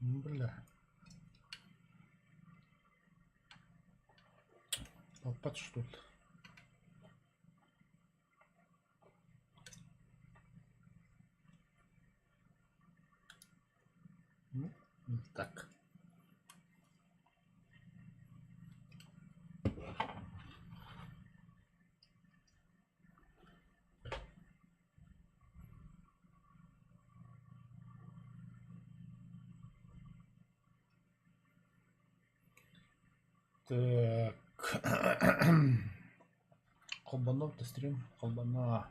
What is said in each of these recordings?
Бля. Оппат что ли? Ну, так. Так. Холбанов стрим, холбана.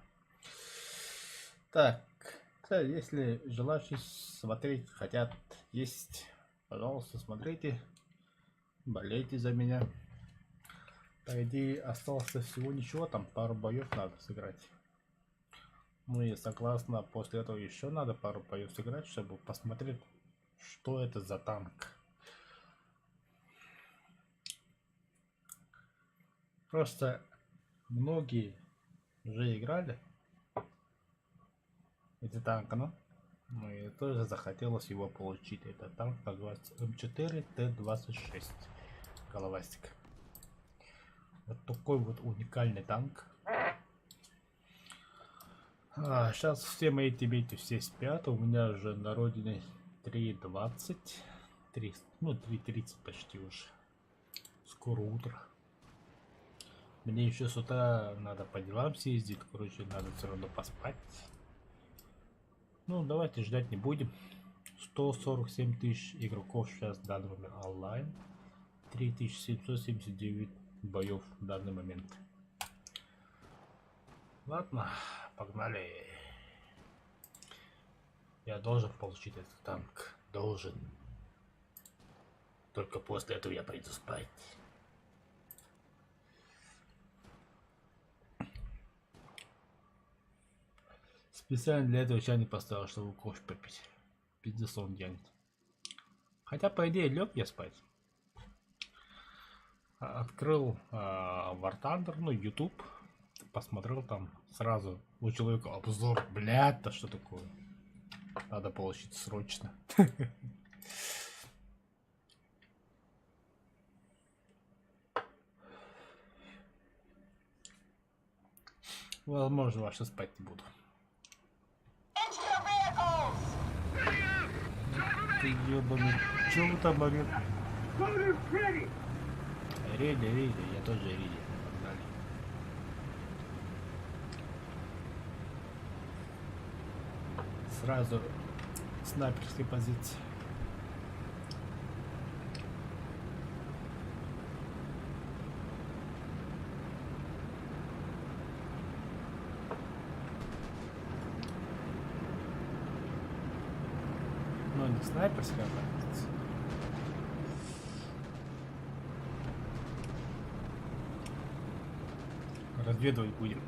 Так, если желающие смотреть хотят, есть, пожалуйста, смотрите, болейте за меня. По идее, осталось всего ничего, там пару боев надо сыграть. Ну и согласно, после этого еще надо пару боев сыграть, чтобы посмотреть, что это за танк. Просто многие уже играли эти танки, ну, ну и тоже захотелось его получить. Этот танк называется М4 Т26 головастик. Вот такой вот уникальный танк. А, сейчас все мои тиммейты все спят. У меня уже на родине 3.20. 3, ну 3.30 почти уже. Скоро утро. Мне еще с утра надо по делам съездить. Короче, надо все равно поспать. Ну, давайте ждать не будем. 147 тысяч игроков сейчас в данный момент онлайн. 3779 боев в данный момент. Ладно, погнали. Я должен получить этот танк. Должен. Только после этого я пойду спать. Специально для этого чайник поставил, чтобы кофе попить. Пиздец он тянет. Хотя, по идее, лег я спать. Открыл War Thunder, ну, YouTube. Посмотрел там сразу у человека обзор. Блядь, да что такое? Надо получить срочно. Возможно, вообще спать не буду. Ты ебаный. Чё вы там орёте? Ready, ready, я тоже ready. Погнали. Сразу снайперские позиции. Ну, не снайперская позиция. Разведывать будем.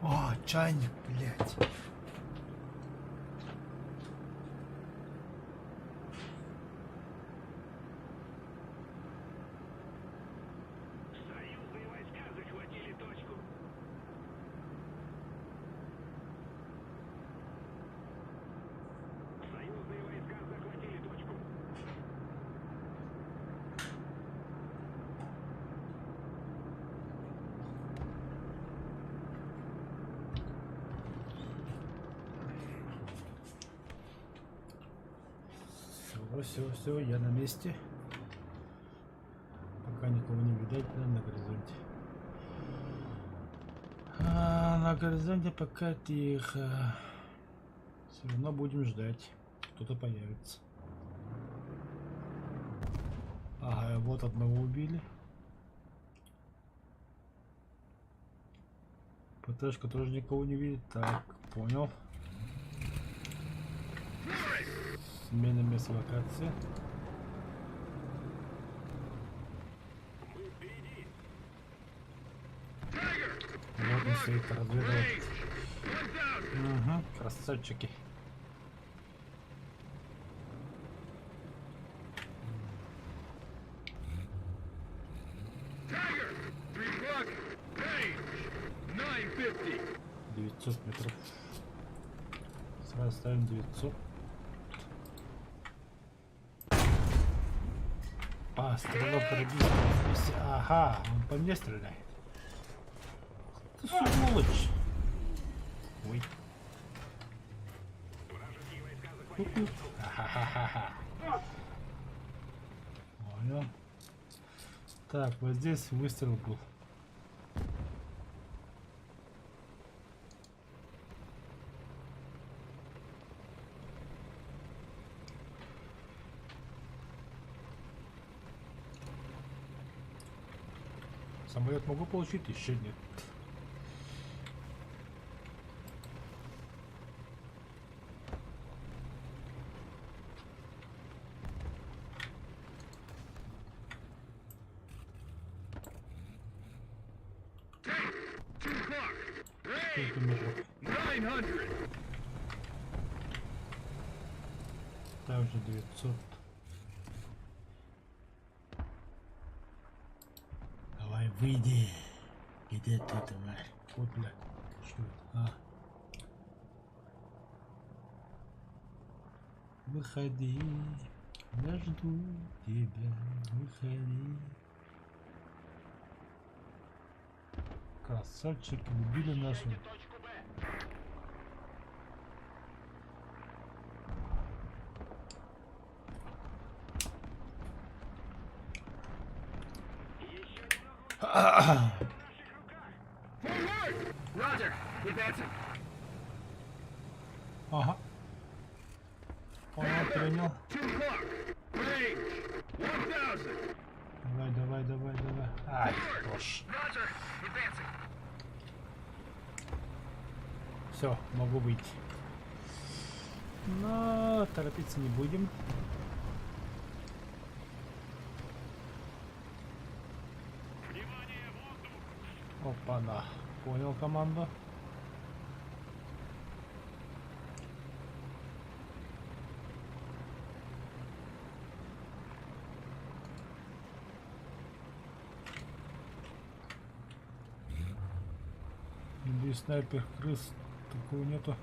О, чайник, блядь. Союзные войска захватили точку. Союзные войска захватили точку. Все, все, все, я на месте. Пока никого не видать, да, на горизонте. А, на горизонте пока тихо. Все равно будем ждать. Кто-то появится. Ага, вот одного убили. ПТшка тоже никого не видит. Так, понял. Смена места локации. Мы впереди. Вот он стоит, разведывает. Range. 1000. Угу, красавчики. Tiger. 3 o'clock. Range. 950. 900 метров. Сразу ставим 900. А, стрелок радист. Ага, он по мне стреляет. Ты сволочь. Ой. Ку-ку. Ха-ха-ха-ха. Понял. Так, вот здесь выстрел был. Самолет могу получить? Еще нет. Tank. 2 o'clock. Сколько Range. метров? 900. Также 900. Давай, выйди. Где ты, тварь? Вот, бля. Что это? А. Выходи. Я жду тебя. Выходи. Красавчики, убили нашего. Точку Б. Еще немного в наших руках. Forward! Roger. Advancing. Ага. Понял, принял. 2 o'clock. Range. 1000. Давай, давай, давай, давай. Ай, хорош. Roger. Advancing. Все, могу выйти. Но торопиться не будем. Внимание, воздух! Опа-на. Понял команду. Надеюсь, снайпер крыс такого нету.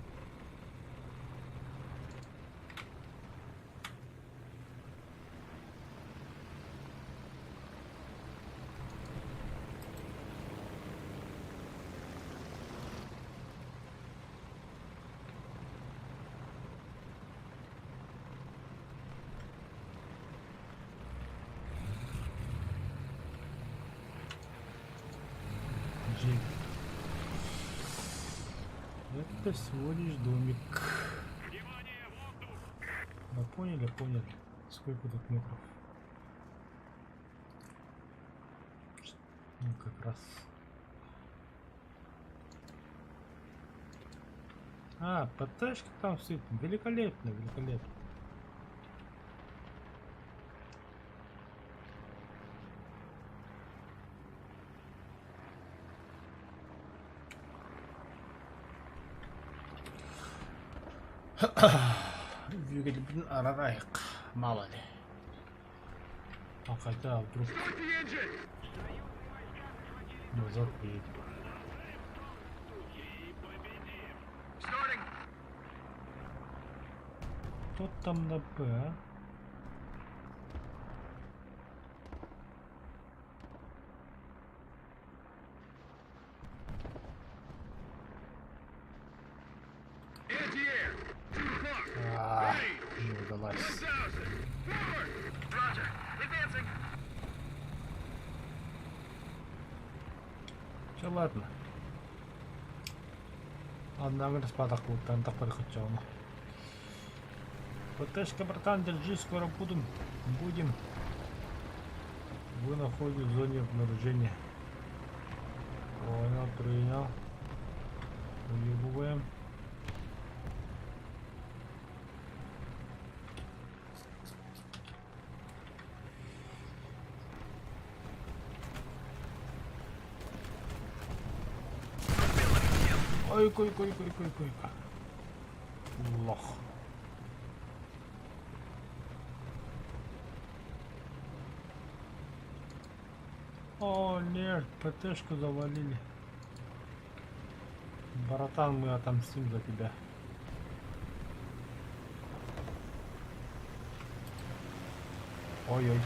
Джейк. Это всего лишь домик. Внимание, воздух! Да поняли, поняли. Сколько тут метров? Ну, как раз. А, ПТшка там стоит. Великолепно, великолепно. Двигатель арарайк. Мало ли. А хотя вдруг Start the engine! назад приедем. И победим! Starting! Кто там на П, а? Anti-air! 2 o'clock! А, Range! не удалось. 1000! Forward! Roger! Advancing! Все, ладно. Ладно, спадах вот там такой хотел. ПТшка, братан, держи, скоро будем. Будем. Вы находитесь в зоне обнаружения. Понял, принял. Уебываем. Ой, кой, кой, кой, кой, кой. Лох. О, нет, ПТшку завалили. Братан, мы отомстим за тебя. Ой-ой.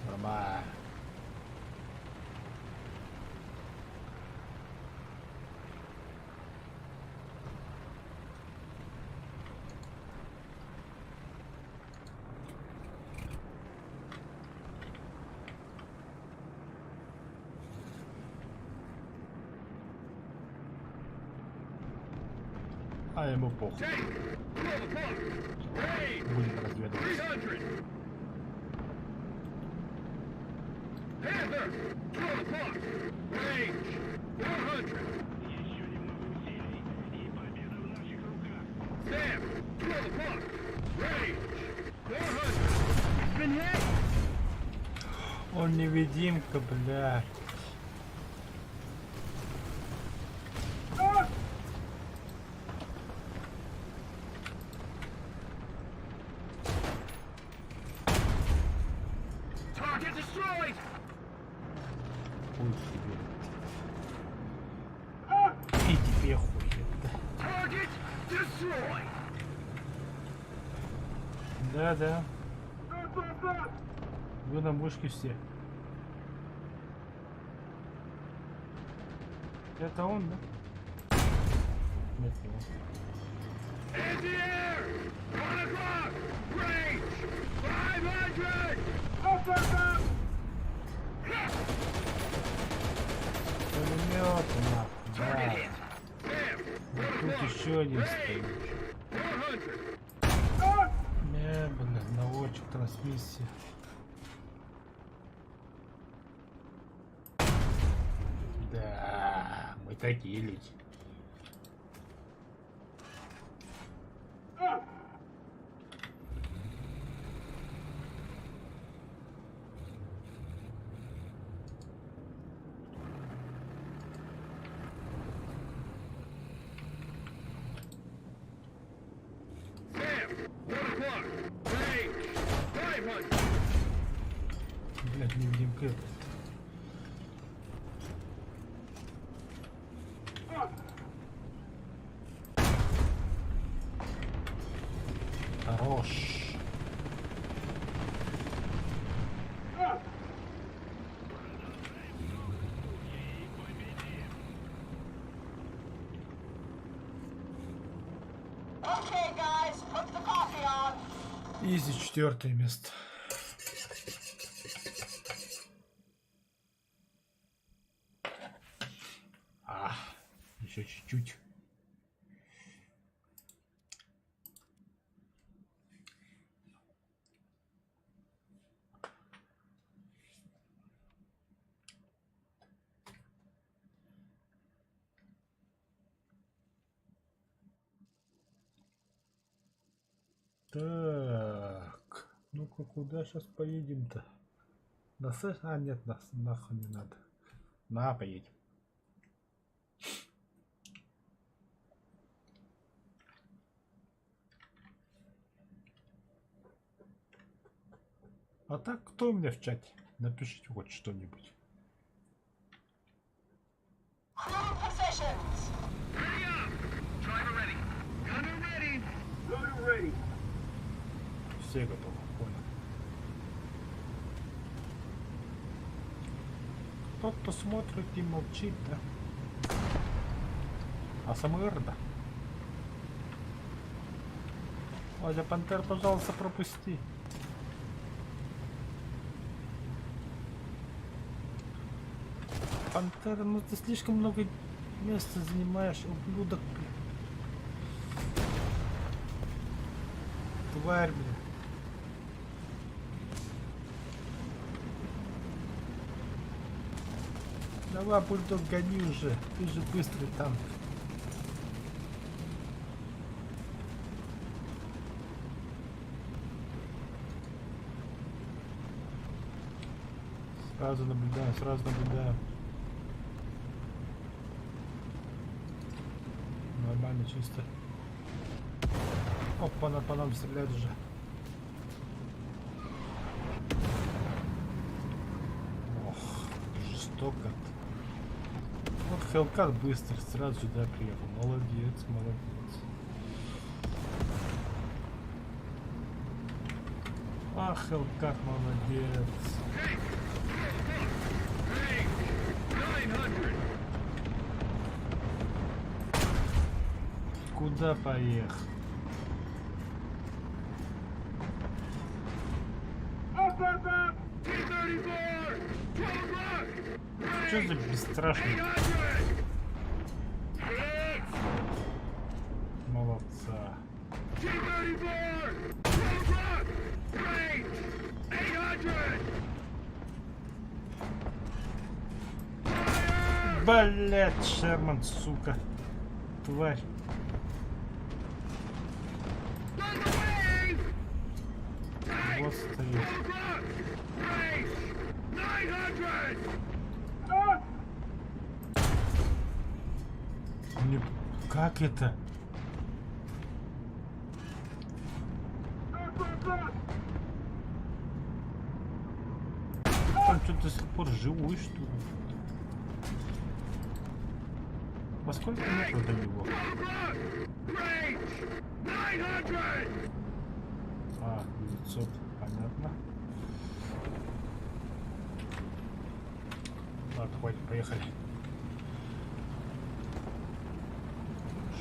Нормально. А ему похуй. Tank, 12 o'clock. Range, Будем разведывать. 300. Panther, 12 o'clock. Range, 400. Еще немного усилий, и победа в наших руках. SAM, 12 o'clock. Range, 400. It's been hit. Он невидимка, блядь. Target destroyed. Хуй себе. И тебе хуй. Да. Target destroyed. Да-да. Вы на мушке все. Это он, да? Нет, не он. In the air. 1 o'clock. Range, 500. Up, up, up. Пулемет, нахуй, Target да. hit. SAM, Вот 1 тут o'clock. еще один Range, стоит. 400. Не, блин, наводчик трансмиссия. Да, мы такие люди. SAM, 1 o'clock. Range, 500. Блядь, невидимка этот. Хорош. Okay, guys, put the coffee on. Easy, четвертое место. А, еще чуть-чуть. Так, ну-ка, куда сейчас поедем-то? На С? А, нет, нас нахуй не надо. На, поедем. А так, кто у меня в чате? Напишите хоть что-нибудь. Crew positions. Ready up. Driver ready. Gunner ready. Loader ready. Все готовы, понял. Кто-то смотрит и молчит, да? А СМР, да? Вадя Пантер, пожалуйста, пропусти. Пантера, ну ты слишком много места занимаешь, ублюдок, блин. Тварь, блин. Давай, бульдог, гони уже. Ты же быстрый танк. Сразу наблюдаем, сразу наблюдаем. Нормально, чисто. Опа, по нам стреляют уже. Ох, жестоко. Вот Hellcat быстро сразу сюда приехал. Молодец, молодец. А, Hellcat молодец. Куда поехал? Что за бесстрашный? Молодца. Блять, Шерман, сука. Тварь. Вот стоит. Мне... Как это? Там что-то до сих пор живой, что ли? Во сколько метров до него? А, 900, понятно. Ладно, хватит, поехали.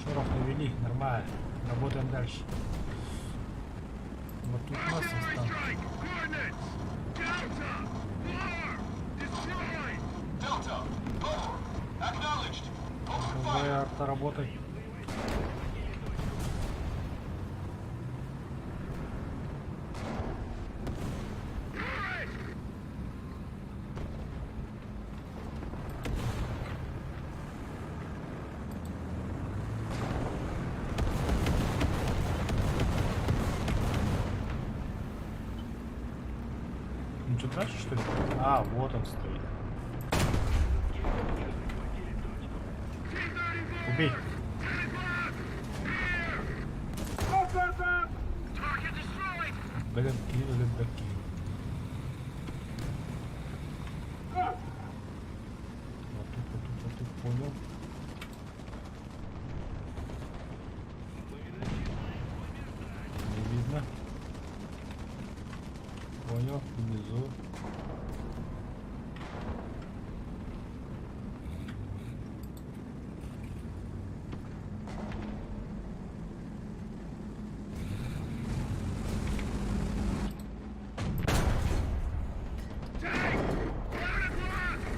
Шорох навели, нормально. Работаем дальше. Вот тут у нас есть танк. Давай, арта, работай. Ну что, дальше, что ли? А, вот он стоит. Убей. Блин, кинули, да кинули. Вот тут, вот тут, вот тут, понял. Не видно. Понял, внизу.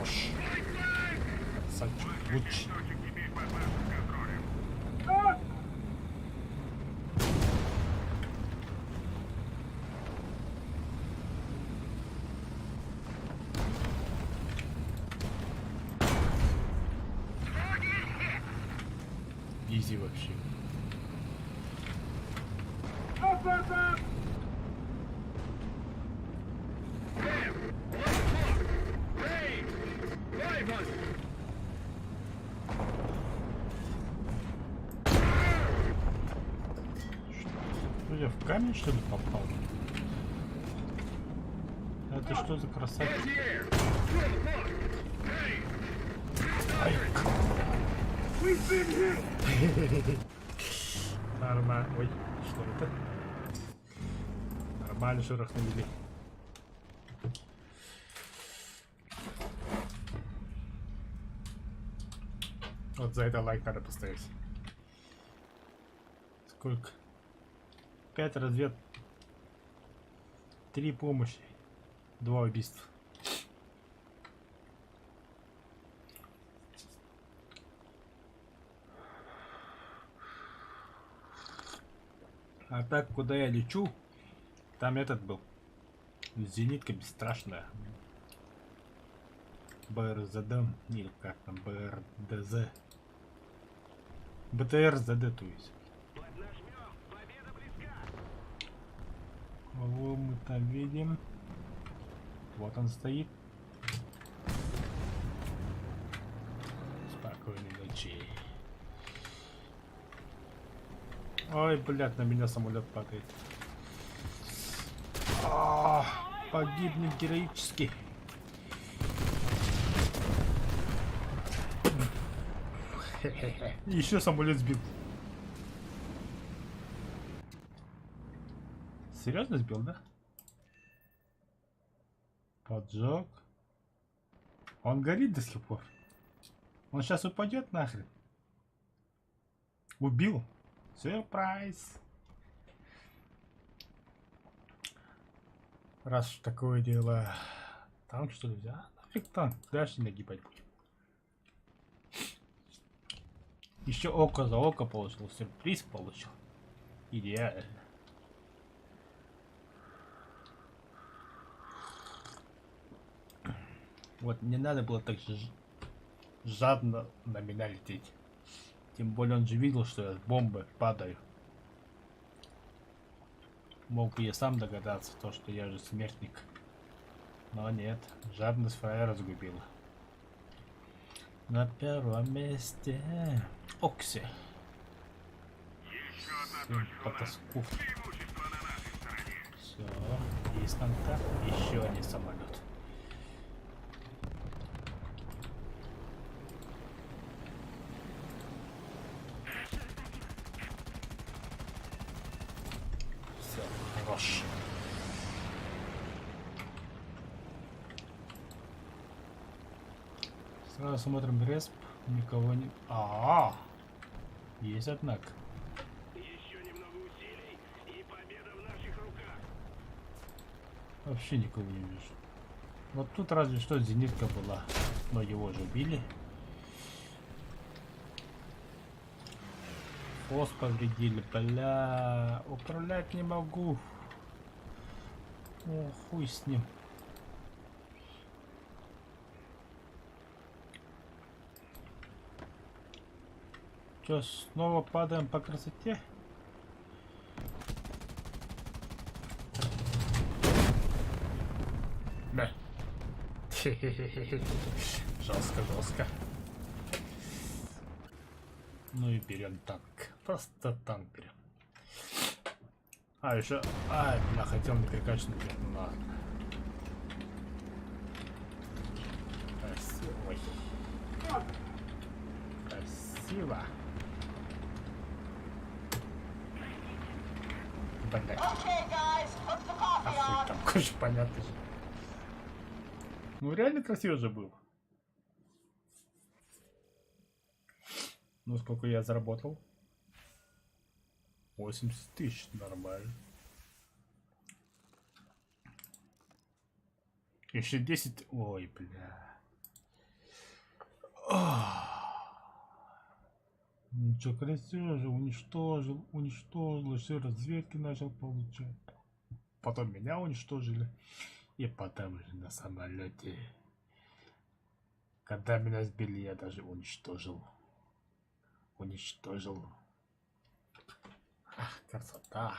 Хорош. Красавчик, луч. Easy вообще. Что, я в камень что ли попал? Это что за красавчик? Ай. Нормально. Ой, что это? Нормально шорох навели. Вот за это лайк надо поставить. Сколько? 5 развед. 3 помощи. 2 убийства. А так, куда я лечу, там этот был. Зенитка бесстрашная. БРЗД, или как там, БРДЗ. БТРЗД, то есть. Кого мы там видим? Вот он стоит. Спокойной ночи. Ой, блядь, на меня самолет падает. А, погибнем героически. Еще самолет сбил. Серьезно сбил, да? Поджог. Он горит до сих пор. Он сейчас упадет нахрен. Убил. Сюрприз. Раз уж такое дело. Танк что ли взял? А, нафиг танк. Дальше нагибать будем. Еще око за око получил. Сюрприз получил. Идеально. Вот, не надо было так жадно на меня лететь. Тем более он же видел, что я с бомбы падаю. Мог бы я сам догадаться, то, что я же смертник. Но нет, жадность фраера разгубила. На первом месте Окси. Еще одна Сын точка у нас. потаскух. Преимущество на нашей стороне. Все, есть контакт. Еще один самолет. Все, хорош. Сразу смотрим респ. Никого не... А, -а, -а! Есть, однако. Еще немного усилий, и победа в наших руках. Вообще никого не вижу. Вот тут разве что зенитка была. Но его же убили. Хвост повредили, бля. Управлять не могу. О, хуй с ним. Че, снова падаем по красоте? Да. Жестко, жестко. Ну и берем танк. Просто танк берем. А, еще... Ай, бля, хотел на перекачанный. Ну ладно. Красиво. Ой. Красиво. Блядь. Okay, guys, put the А coffee хуй on. там, короче, понятно же. Ну реально красиво же было. Ну сколько я заработал? 80 тысяч, нормально. Еще 10... Ой, бля. Ох. Ничего красиво же, уничтожил, уничтожил, еще разведки начал получать. Потом меня уничтожили. И потом уже на самолете. Когда меня сбили, я даже уничтожил. Уничтожил. Ах, красота.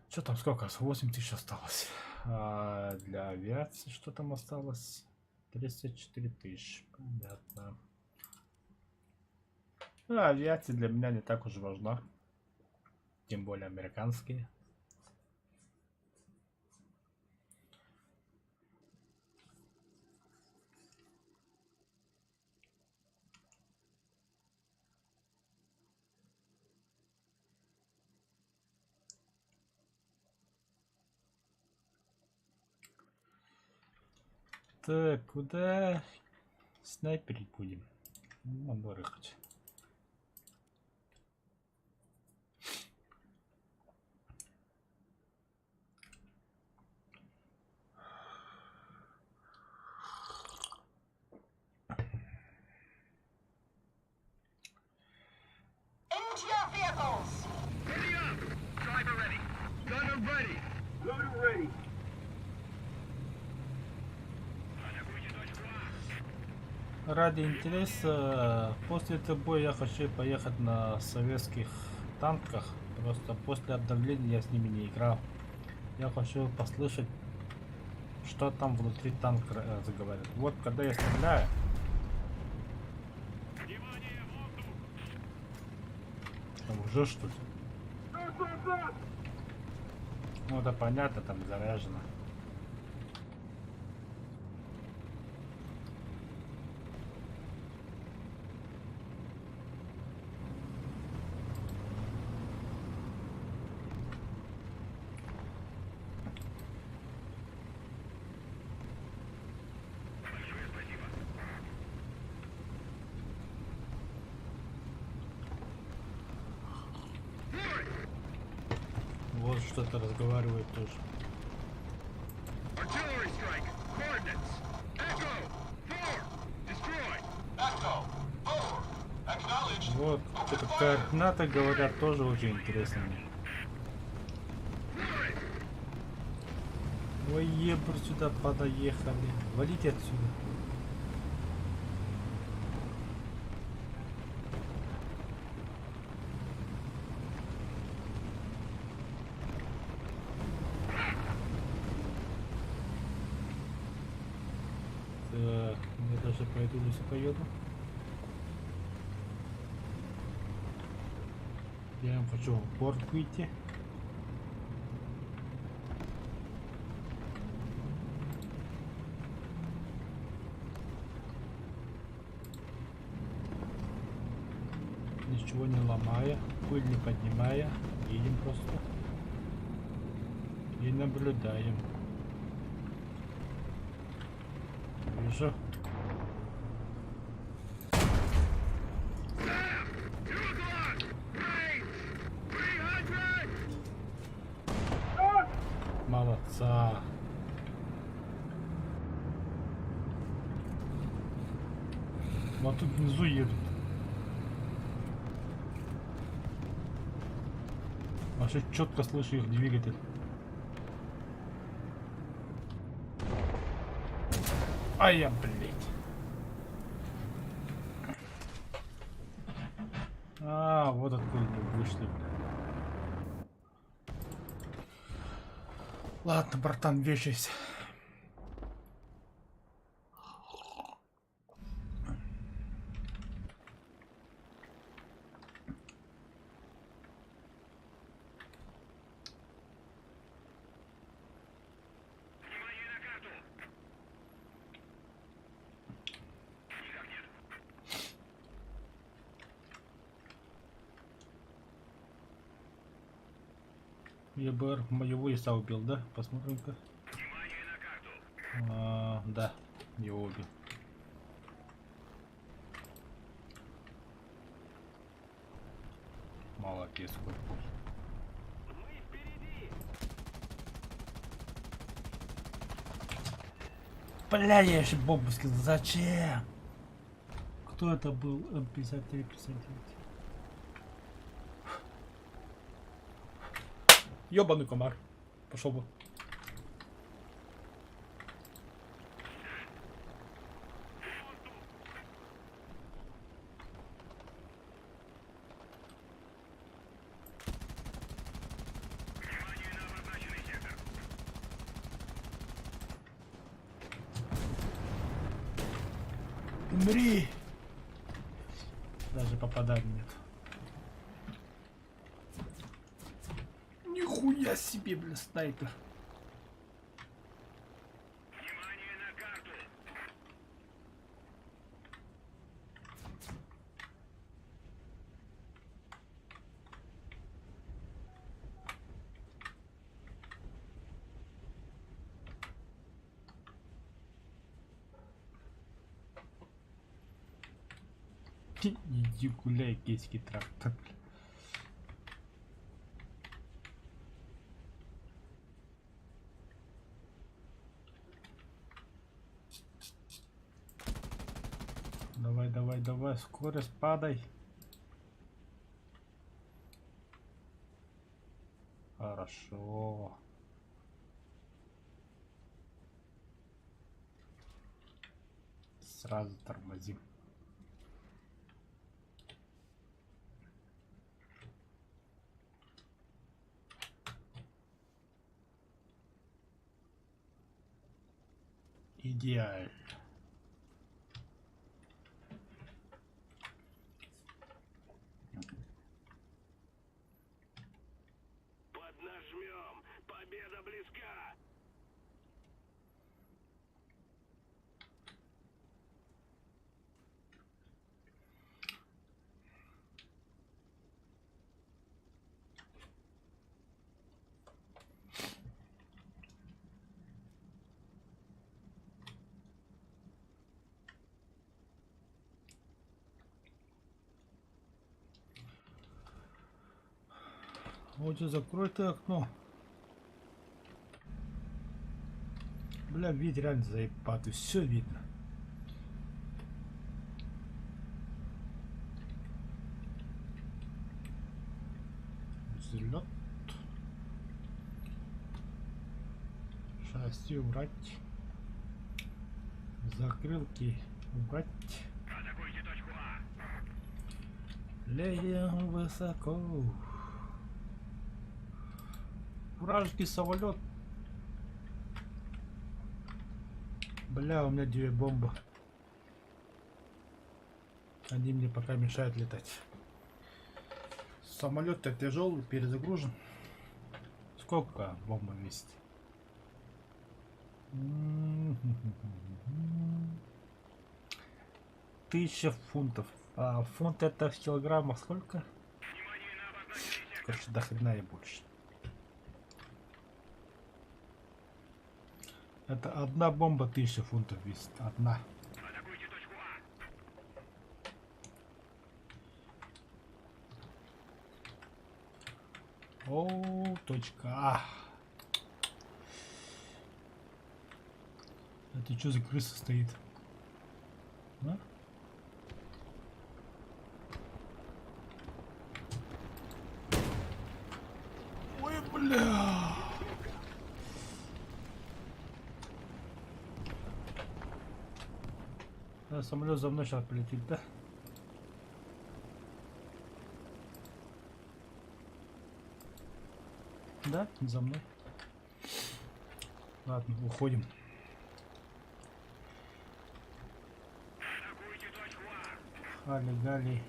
Что там, сколько? 8 тысяч осталось. А для авиации что там осталось? 34 тысячи. Понятно. Ну, авиация для меня не так уж важна. Тем более американские. Так, куда снайперить будем? Ну, надо хоть. Into your vehicles. Ready up! Driver ready. Gunner ready. Loader ready. Атакуйте точку А. Ради интереса, после этого боя я хочу поехать на советских танках. Просто после обновления я с ними не играл. Я хочу послушать, что там внутри танка разговаривает. Вот когда я стреляю. Там уже что ли? Ну это понятно, там заряжено. Вот что-то разговаривает тоже. Artillery strike. Coordinates. Echo. 4. Destroy. Echo, 4. Acknowledged. Вот, что-то координаты говорят, тоже очень интересно мне. Ой, ебр сюда подоехали. Валите отсюда. Так, я даже по этой улице поеду. Я хочу в порт выйти. Ничего не ломая, пыль не поднимая, едем просто и наблюдаем. Вижу. Sam! 2 o'clock! Range! 300! Молодца. Вот тут внизу едут. Вообще четко слышу их двигатель. Ай я, блядь. А, вот откуда мы вышли, блядь. Ладно, братан, вешайся. Внимание на карту! Никак нет. ЕБР моего иса убил, да? Посмотрим-ка. Внимание на карту! А, да, его убил. Молодец, какой. Мы впереди! Бля, я еще бомбу скинул. Зачем? Кто это был? М53, 59. Ёбаный комар. Пошел бы. Внимание на обозначенный сектор! Умри! Даже попадать нет. Нихуя себе, бля, снайпер. Внимание на карту! Иди гуляй, гейский трактор. бля. Давай, давай, давай, скорость падай. Хорошо. Сразу тормозим. Идеально. Вот закрой ты окно. Бля, вид реально заебатый, все видно. Взлет. Шасси убрать. Закрылки убрать. Атакуйте точку А. Летим высоко. Вражеский самолет. Бля, у меня две бомбы. Они мне пока мешают летать. Самолет-то тяжелый, перезагружен. Сколько бомба весит? 1000 фунтов. А фунт это в килограммах сколько? Внимание на обозначенный сектор. Короче, до хрена и больше. Это одна бомба 1000 фунтов весит. Одна. Атакуйте точку А. О, точка А. Это что за крыса стоит? А? Ой, бля. Да, самолет за мной сейчас полетит, да? Да, за мной. Ладно, уходим. Атакуйте точку А. Хали-гали.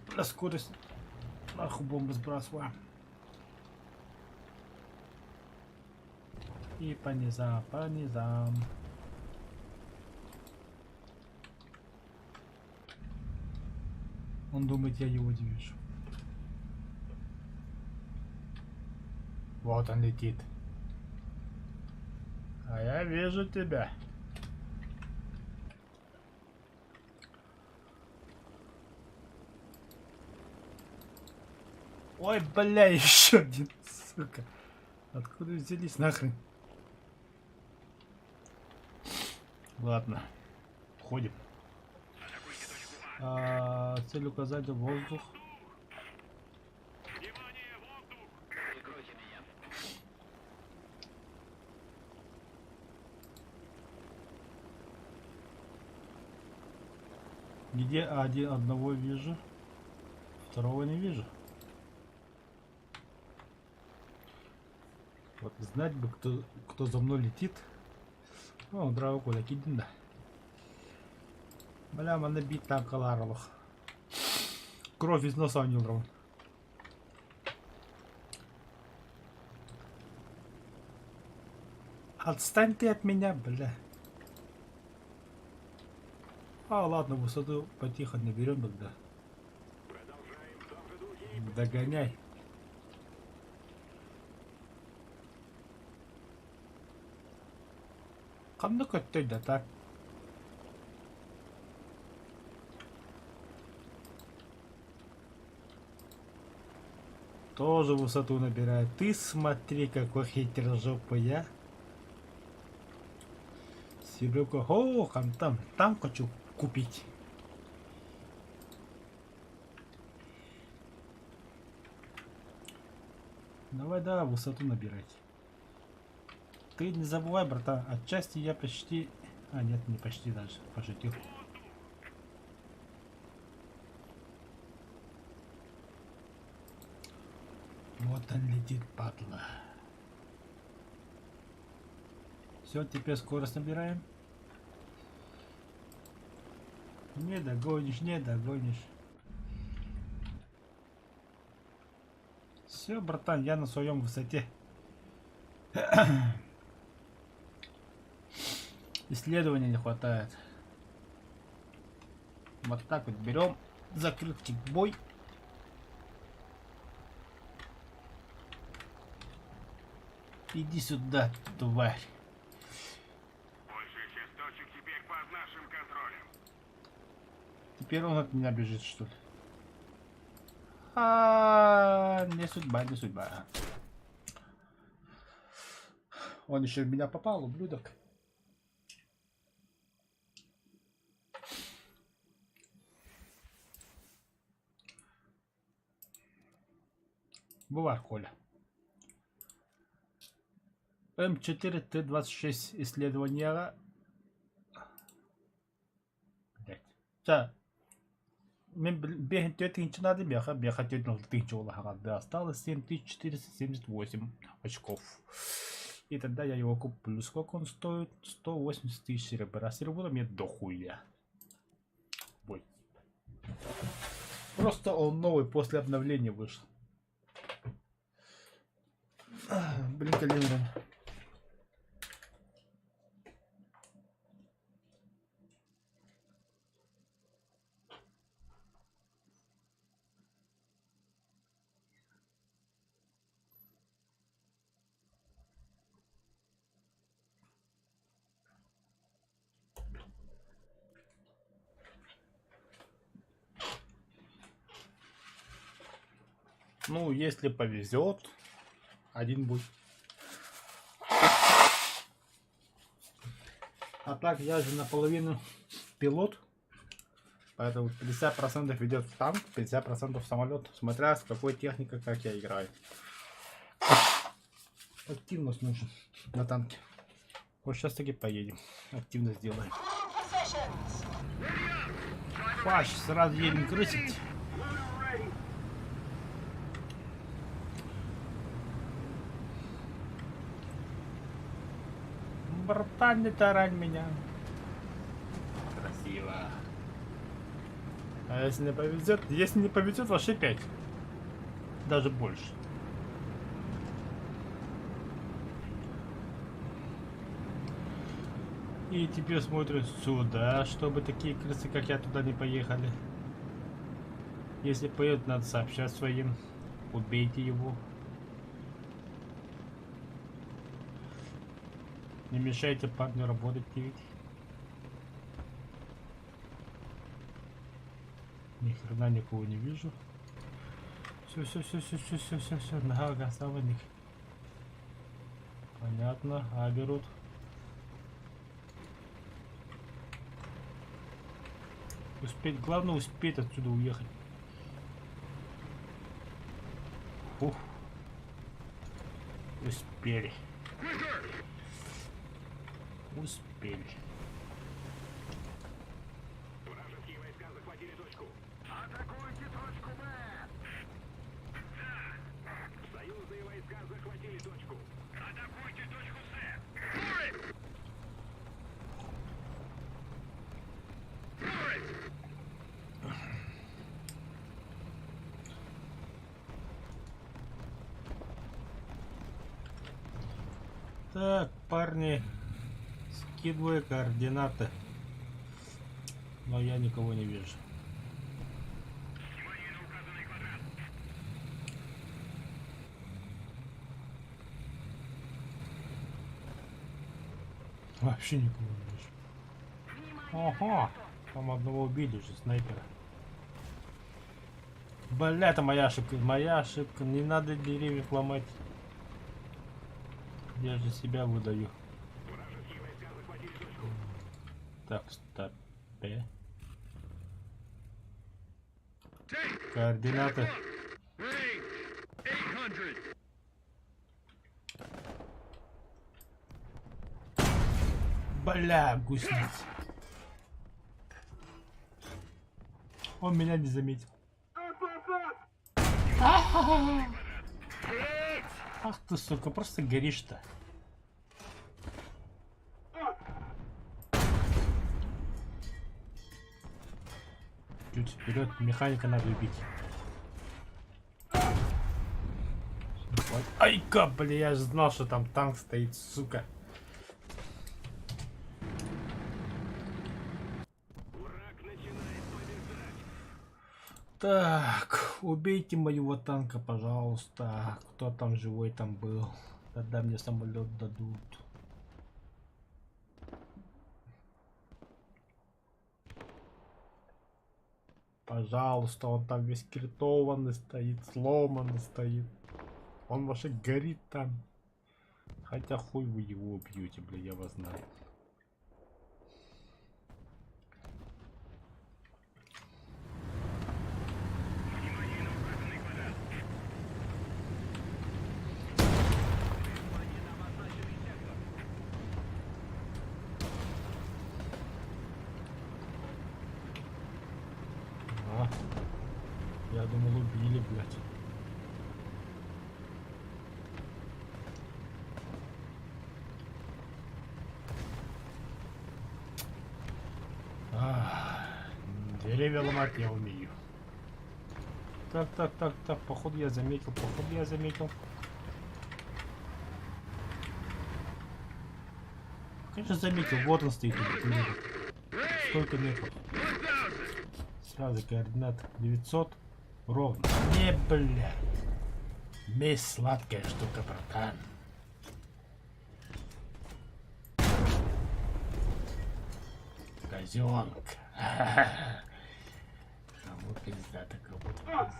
Бля, скорость. Нахуй бомбы сбрасываем. И по низам, по низам. Он думает, я его не вижу. Вот он летит. А я вижу тебя. Ой, бля, еще один, сука. Откуда взялись нахрен? Ладно, входим. Атакуйте точку А. А, цель указать воздух. Внимание, воздух! Прикройте меня. Где один одного вижу, второго не вижу. Вот знать бы, кто за мной летит. О, здраво, Коля, кидин да. Бля, манна биир танкалаах. Кровь из носа анньан. Отстань ты от меня, бля. А, ладно, высоту потихо наберем тогда. Продолжаем в том же духе и Догоняй. Ханна көттөй да так. Тоже высоту набирает. Ты смотри, какой хитрожопый я. Серега, о, там, там хочу купить. Давай, да, высоту набирать. Ты не забывай, братан, отчасти я почти... А, нет, не почти даже, пошутил. Вот он летит, падла. Все, теперь скорость набираем. Не догонишь, не догонишь. Все, братан, я на своем высоте. Исследования не хватает. Вот так вот берем. Закрытый бой. Иди сюда, тварь. Большая часть точек теперь под нашим контролем. Теперь он от меня бежит, что ли? А, не судьба, не судьба. Он еще в меня попал, ублюдок. Бывай, Коля. М4Т26 исследование. Блять. Чэ, мин биэһин түөрт тыһыынча наада миэхэ, миэхэ түөрт алта тыһыынча буолла Осталось 7478 очков. И тогда я его куплю. Сколько он стоит? 180 тысяч серебра. Серебра мне дохуя. Ой. Просто он новый после обновления вышел. Блин, калибром. Ну, если повезет, один будет. А так я же наполовину пилот, поэтому 50% идет в танк, 50% в самолет, смотря с какой техникой, как я играю. Активность нужен на танке. Вот сейчас таки поедем. Активно сделаем. Паш, сразу едем крысить. Братан, не тарань меня. Красиво. А если не повезет? Если не повезет, вообще 5. Даже больше. И теперь смотрим сюда, чтобы такие крысы, как я, туда не поехали. Если поедут, надо сообщать своим. Убейте его. Не мешайте парню работать, ведь. Ни хрена никого не вижу. Все, все, все, все, все, все, все, все. Нога, красавник. Понятно. А берут. Успеть, главное успеть отсюда уехать. Ух. Успели. Успели. Вражеские войска захватили точку. Атакуйте точку Б! Союзные войска захватили точку. Атакуйте точку С! Forward! Так, парни, скидываю координаты. Но я никого не вижу. Внимание на указанный квадрат! Вообще никого не вижу. Ага, там одного убили же, снайпера. Бля, это моя ошибка, моя ошибка. Не надо деревьев ломать. Я же себя выдаю. Вражеские войска захватили точку. Так, стоп. Tank! Координаты. Range! 800! Бля, гусеница. Он меня не заметил. Ах ты, сука, просто горишь-то. Чуть вперед, механика надо убить. Ай-ка, бля, я же знал, что там танк стоит, сука. Враг начинает побеждать. Так, убейте моего танка, пожалуйста. Кто там живой там был? Тогда мне самолет дадут. Пожалуйста, он там весь критованный стоит, сломанный стоит. Он вообще горит там. Хотя хуй вы его убьете, бля, я вас знаю. А, я думал, убили, блядь. Ах, деревья ломать я умею. Так, так, так, так, походу я заметил, походу я заметил. Конечно заметил, вот он стоит. Сколько метров? Сразу координат 900 ровно. Не, блядь. Месть сладкая штука, братан. Козенок. Кому пизда, так кому пизда.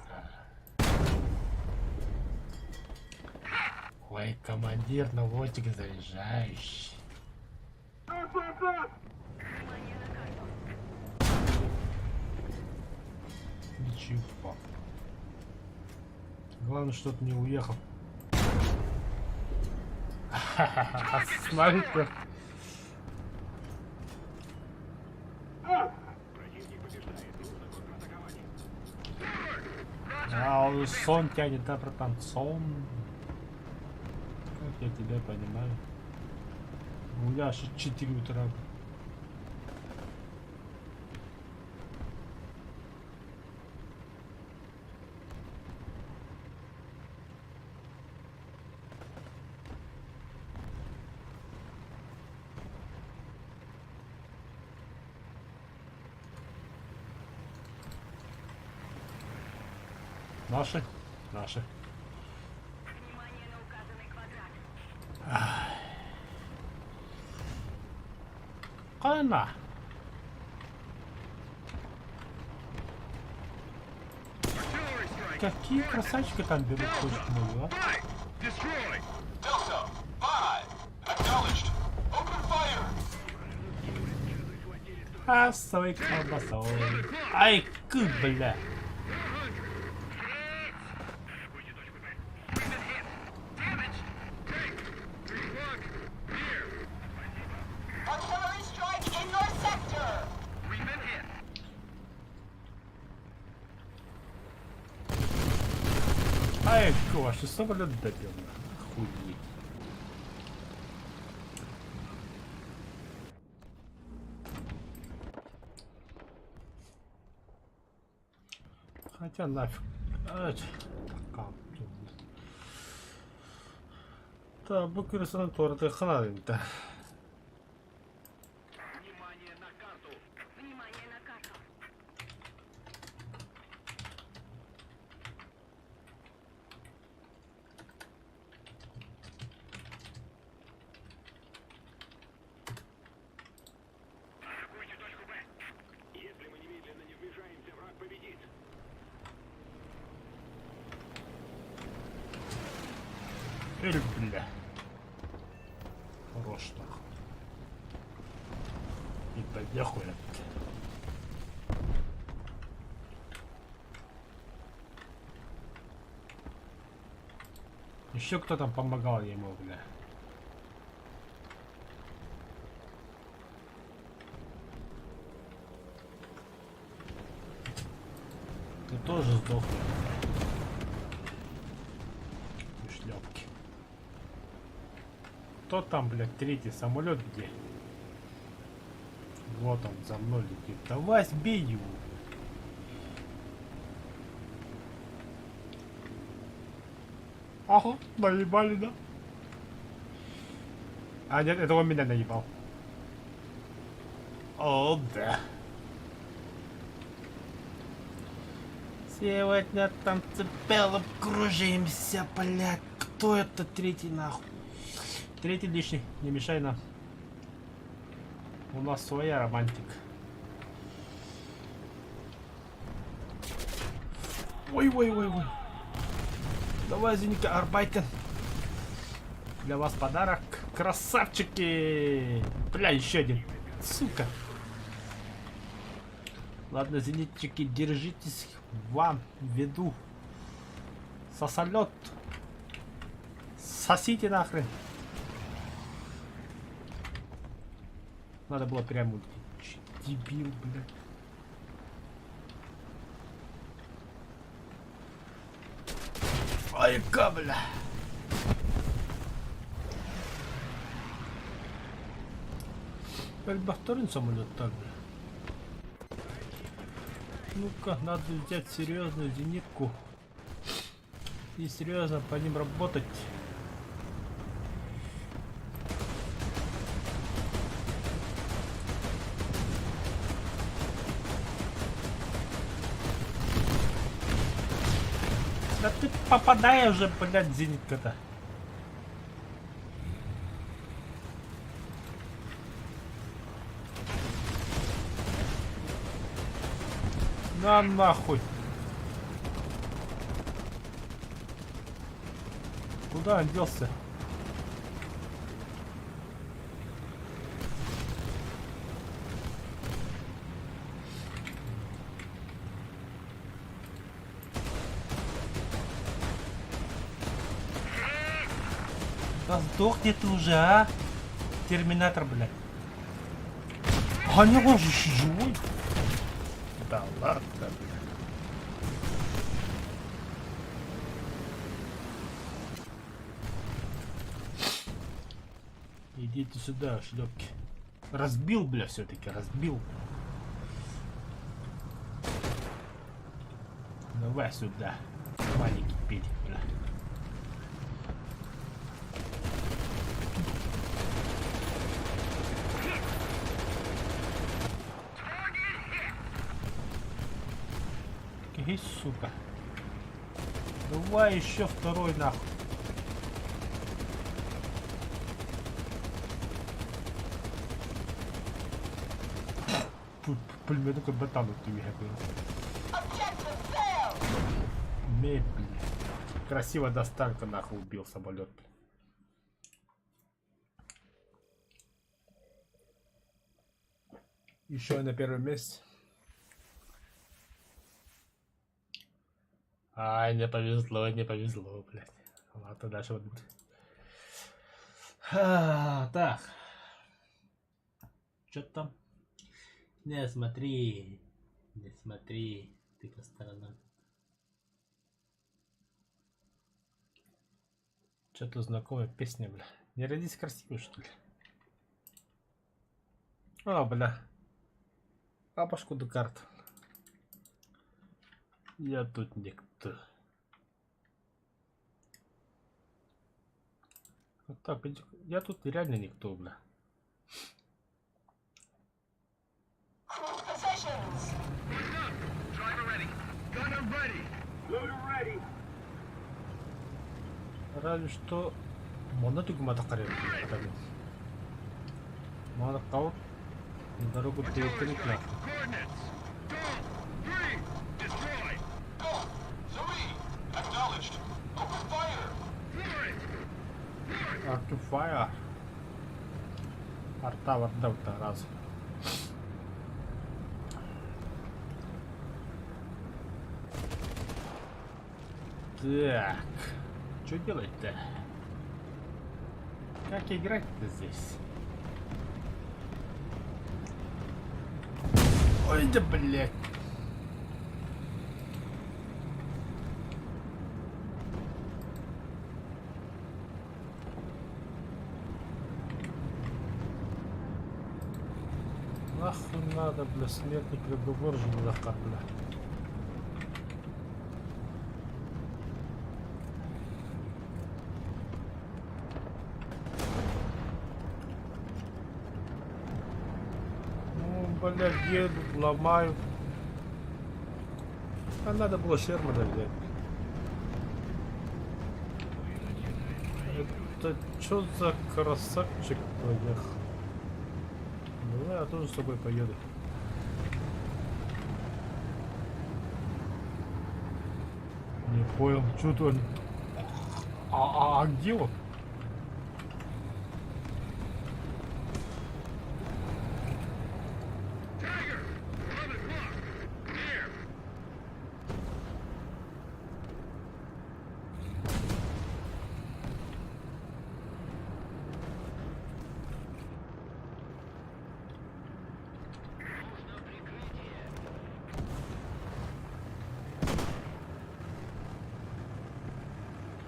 Ой, командир, наводчик заряжающий. Ничего. Главное, чтоб не уехал. Снайпер. А, он сон тянет, да, братан, сон. Как я тебя понимаю. У меня аж 4 утра. Наши? Наши. Внимание на указанный квадрат. Кана! Artillery strike. Какие красавчики там берут точку мою, а? Five. Destroy. Delta, 5. Acknowledged. Open fire. А, своей колбасой. Ай, к, бля. 400. Hit. We've been hit. Damaged. Tank. 3 o'clock. Here. Artillery strike in your sector. We've been hit. Ай, ваш самолет добил. Охуеть. Хотя нафиг. Ай, пока. Да, бу күресенен торты ханадым да. Внимание на карту! Внимание на карту. Атакуйте точку Б! Если мы немедленно не вмешаемся, враг победит! Эль, бля. Хорош нахуй. И поехали. Еще кто там помогал ему, бля. Ты тоже сдохни. Шлепки. Кто там, блядь, третий самолет где? Вот он за мной летит. Давай сбей его. Ага, наебали, да? А, нет, это он меня наебал. О, да. Сегодня танцепелом кружимся, блядь. Кто это третий нахуй? Третий лишний, не мешай нам. У нас своя романтика. Ой, ой, ой, ой. Давай, зенитка, Арбайтен. Для вас подарок. Красавчики! Бля, еще один. Сука. Ладно, зенитчики, держитесь. Вам веду. Сосолет. Сосите нахрен. Надо было прямо улететь. Дебил, блядь. Ай, бля. Эльбахторин самолет так, бля. Ну-ка, надо взять серьезную зенитку и серьезно по ним работать. Да ты попадай уже, блядь, зенитка-то. На нахуй. Куда он делся? Да сдохни ты уже, а? Терминатор, блядь. А не он же еще живой. Да ладно, блядь. Идите сюда, шлепки. Разбил, бля, все-таки, разбил. Давай сюда, маленький педик, бля. Эй, сука. Давай еще второй нахуй. Пулемету как батану ты Objective failed. Ме, бля. Красиво до танка нахуй убил самолет, бля. Еще на первом месте. Ай, не повезло, не повезло, блядь. Ладно, дальше вот. А, так. Что там? Не смотри, не смотри, ты по сторонам. Что-то знакомая песня, бля. Не родись красивой, что ли? А, бля. Бабушку до карт. Я тут никто. Вот так, иди- я тут реально никто, бля. Cruise positions. What's up? Driver ready. Gunner ready. Loader ready. Разве что манна тугумата карыыр Маны калып дорогу Artillery перекрыть strike. нахуй. Coordinates. Golf. 3. Destroy. Golf. 3. Acknowledged. Open fire. Floor it. Floor it. Artu fire. Арта вардавта раз. Так. Что делать-то? Как играть-то здесь? Ой, да блядь. Нахуй надо, бля, смертный приговор же бля, бля. Ну, блядь, едут, ломают. А надо было Шермана взять. Это что за красавчик поехал? Давай я тоже с тобой поеду. Не понял, что то он... А, а, а где он? Tiger! 11 o'clock! Near!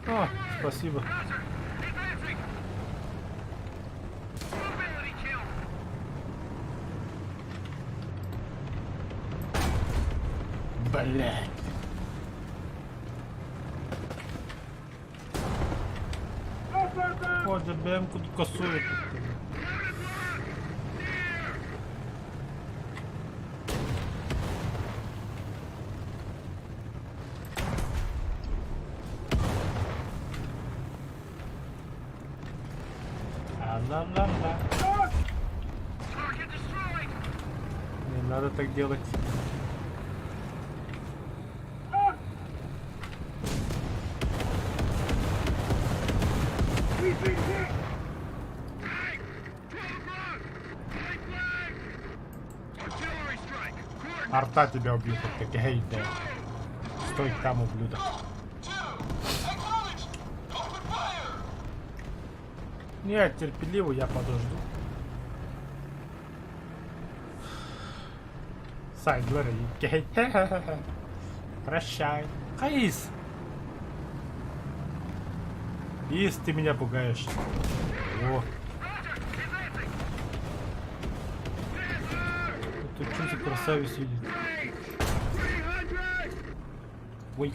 А, спасибо. Roger! Advancing! Mobility kill! Блять. О, ДБМ-ку косует. А-ла-ла-ла. Target destroyed! Не надо так делать. We've been hit! Tank! 12 o'clock! Point blank! Artillery strike! Coordinates! Арта тебя убьет, как эй, да. Стой там, ублюдок. Two. Acknowledged. Open fire. Нет, терпеливо, я подожду. Сайдлер, Прощай. Хаис! Ис, ты меня пугаешь. О, Roger! Advancing! Panzer! это что за красавец едет? 300! Ой,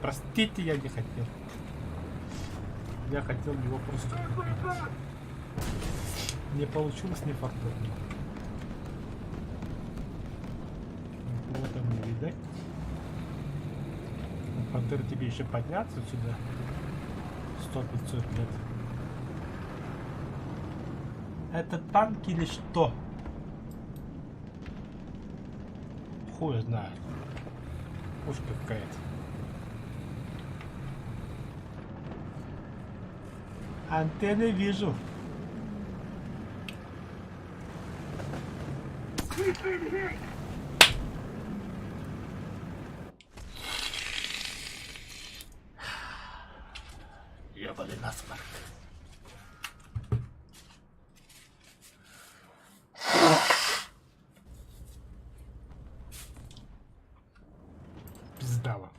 простите, я не хотел. Я хотел его просто купить. Не получилось, не фартовно. Никого там не видать. Ну, Пантера, тебе еще подняться сюда? 100-500 лет. Это танк или что? Хуй знает. Пушка какая-то. Антенны вижу. We've been hit! Ебаный насморк. Пизда вам.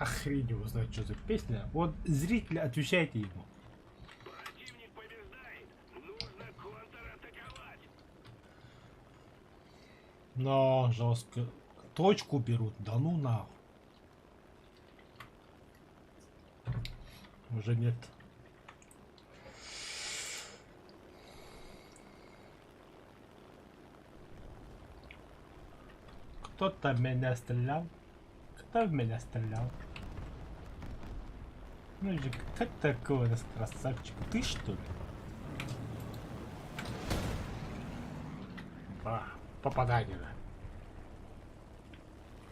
Охрень его знает, что за песня. Вот зрители, отвечайте ему. Противник побеждает. Нужно контратаковать. Но жестко. Точку берут, да ну нахуй. Уже нет. Кто-то меня стрелял. Кто в меня стрелял? Ну же, кто такой у нас красавчик? Ты что ли? Ба, попадание.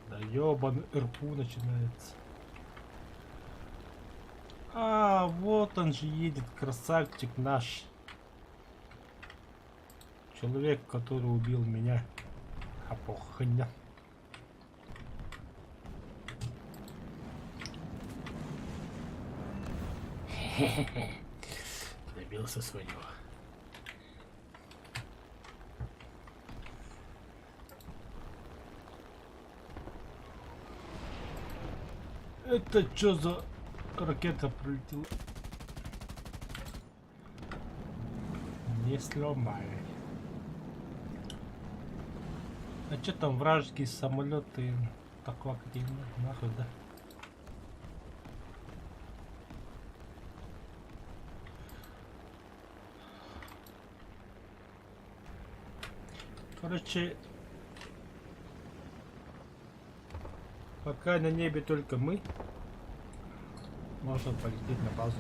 Да ёбаный РПУ начинается. А, вот он же едет, красавчик наш. Человек, который убил меня. А похня. Добился своего. Это что за ракета прилетела? Не сломай. А что там вражеские самолеты так активно? Нахуй, да? Короче, пока на небе только мы, можно полететь на базу.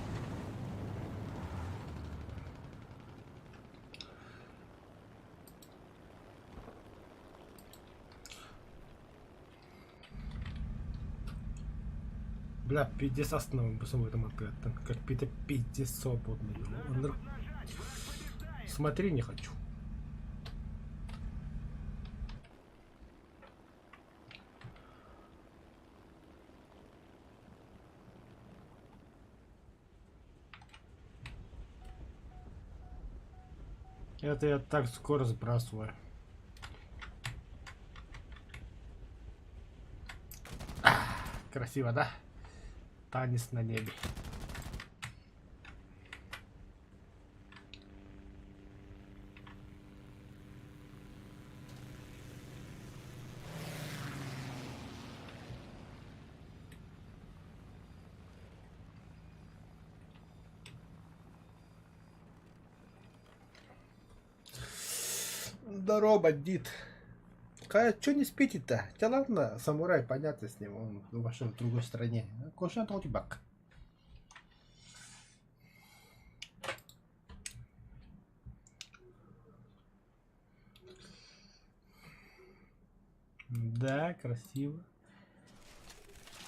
Бля, пиздец астынабын бу событым аттыгаттан. Как пиздец свободно. Надо поднажать, враг побеждает. Смотри не хочу. Это я так скоро сбрасываю. Красиво, да? Танец на небе. Здорово, бандит. Кая, чё не спите-то? Да ладно, самурай, понятно с ним, он вообще в другой стране. Кошан бак. Да, красиво.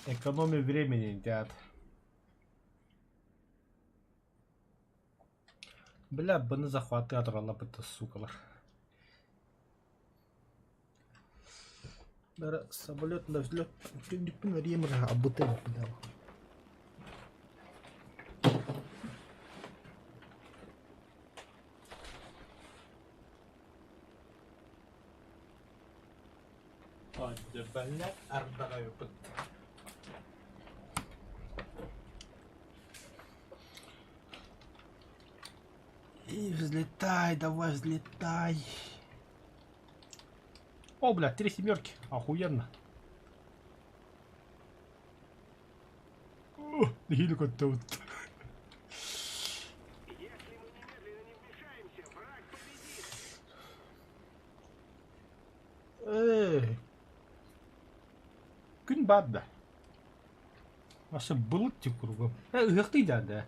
Экономия времени, дяд. Бля, быны захваты оторвала бы сукалар. Самолет на взлет. Абытын, бля. Бля, ардараю. И взлетай, давай, взлетай. О, бля, три семерки. Охуенно. О, геликоптер. Если мы немедленно не вмешаемся, враг победит. Эй. Күн баар да. Вообще былыт кругом. Ыһыахтыы да.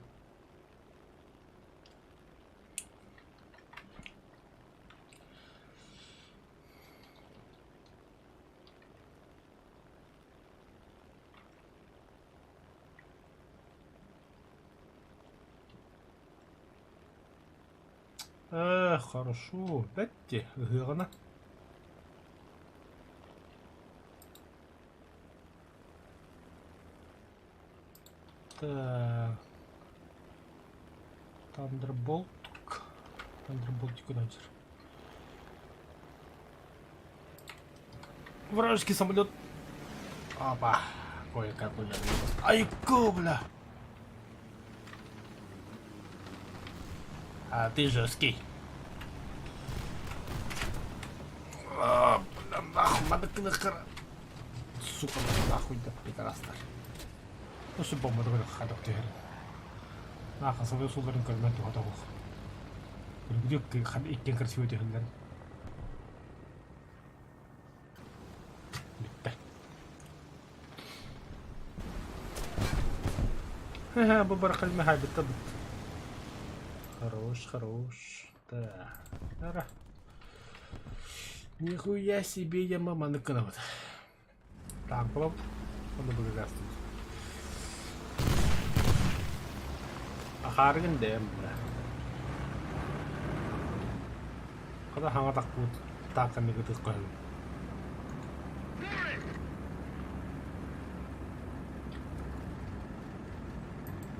Хорошо. Бәтте, ыһыаҕына. Так. Thunderbolt. Thunderbolt куда Вражеский самолет. Опа. Кое-как уже. Айку, бля. А ты жесткий. А, бля, нахуй, надо кнахара. Сука, нахуй, да, пидорастар. Ну, что бомба, давай, хадок теперь. Нахуй, самолет суларын көрмәт туһата бух. Где иккен красивый түһэллэр. Бүттэ. Ха, бу барахалма хабитта бит. Хорош, хорош. Да. Ара. Нихуя себе я мама наканават. Танк Он будет тут. Ахаргын дэм, бля. Когда хаңа так будет так они говорят,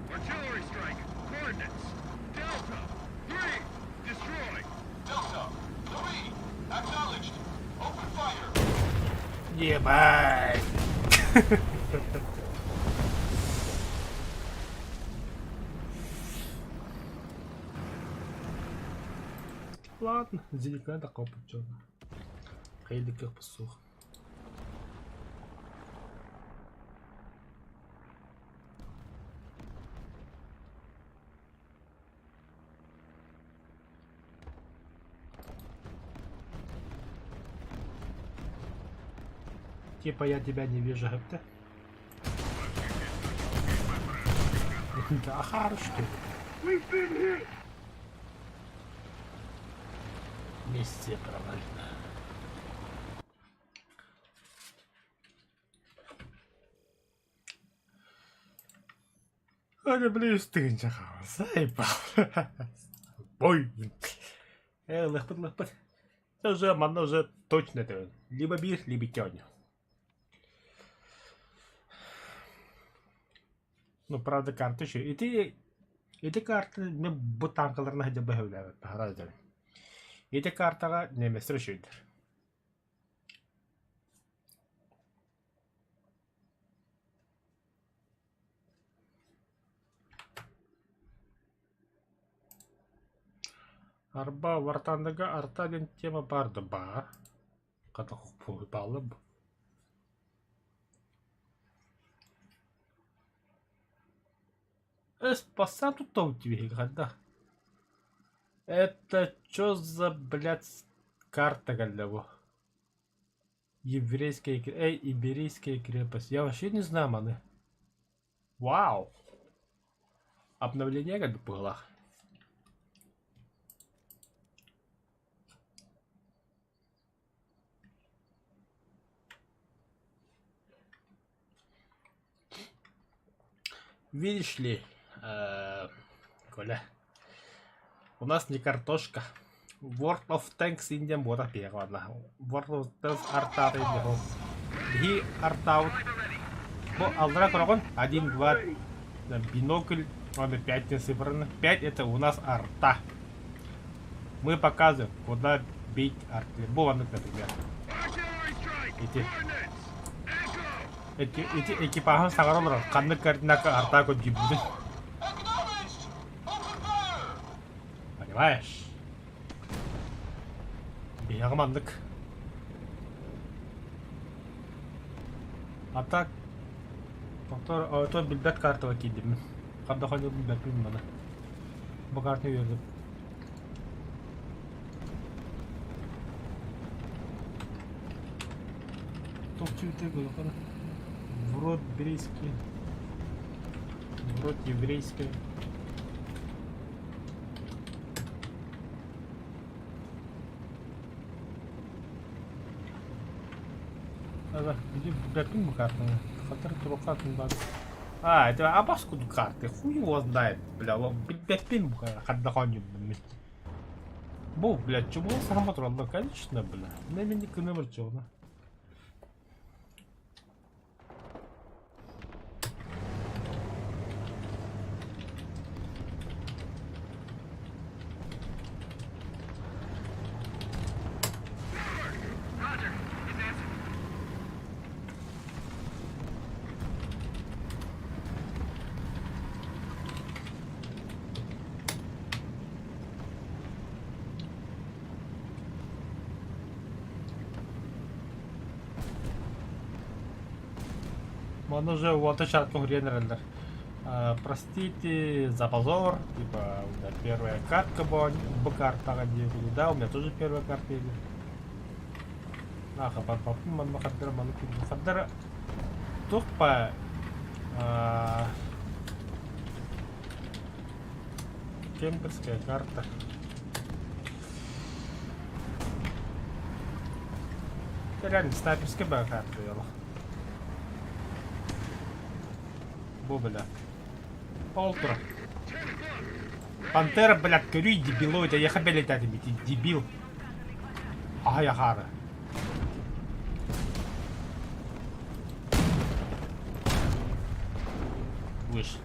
Artillery strike. Coordinates. Delta. 3. Destroy. Delta, 3, acknowledged. Open fire. Ебать! Ладно, зеникна да копать чё. Хайдык посух. Типа я тебя не вижу, гепте. Да, хорошо. Миссия провалена. Таня, били үс тыһыынча хаалла. Заебал. Бой. Э, ылыахпыт, ылыахпыт. Это уже манна уже точно это. Либо биир, либо икки оонньуу. Ну, правда, карта еще. Ити, ити карта мен бу танкаларына сылдьар бөһүлээбэт баһара дьон. Ити картаҕа немецтэр үчүгэйдэр. Арба Вартаныга арта диэн тема баар да баар. Хата бааллар бу. Эс, пассан туттабыт дии хайдах. Это чё за, блядь, карта кэллэ бу? Еврейская, эй, Иберийская крепость. Я вообще не знаю маны. Вау! Обновление как бы было. Видишь ли, э, Коля, у нас не картошка. World of Tanks Indian буота пиэх ладно. World of Tanks артаата индиан Биһи артаабыт бу аллара көрөҕүн один, два, бинокль, ладно, пять не цифры. Пять это у нас арта. Мы показываем, куда бить артиллерию. Бу маннык, например. Ити. Эти, ити экипажын саҥара олорор. Ханнык координакка артаа көрдүүбүтүн. Понимаешь? Биһиэхэ маннык. А так, повтор, ото билбэт картаҕа киирдим. Ханна ханна билбэппин маны. Бу картаны үөрдүм. Топчуйте улахан. В рот брейский. В рот еврейский. Ага, били билбэппин бу картаны. Хатыр турука атын баар. А, это абас курдук карты. Хуй его знает, бля, билбэппин бу хардах оонньуубун мин. Бу, блядь, чубугу саҥа тураллар, конечно, бля. Нэмини кынабыр чугуна. Roger. Advancing. Манна уже уолаттар чатка суруйан эрэллэр. Простите за позор, типа, у меня первая катка была б картаҕа диэбили, да, у меня тоже первая карта или. Нахуй барбаппын манна хардара маны курдук хардара туох па Кемперская карта. Это реально снайперская баа карта буолла. Бу бля. Ол турар. Пантера, блядь, көрүй дебилоид, эйиэхэ бэлиэтээтим ити дебил. Аһай ахаары. Выш.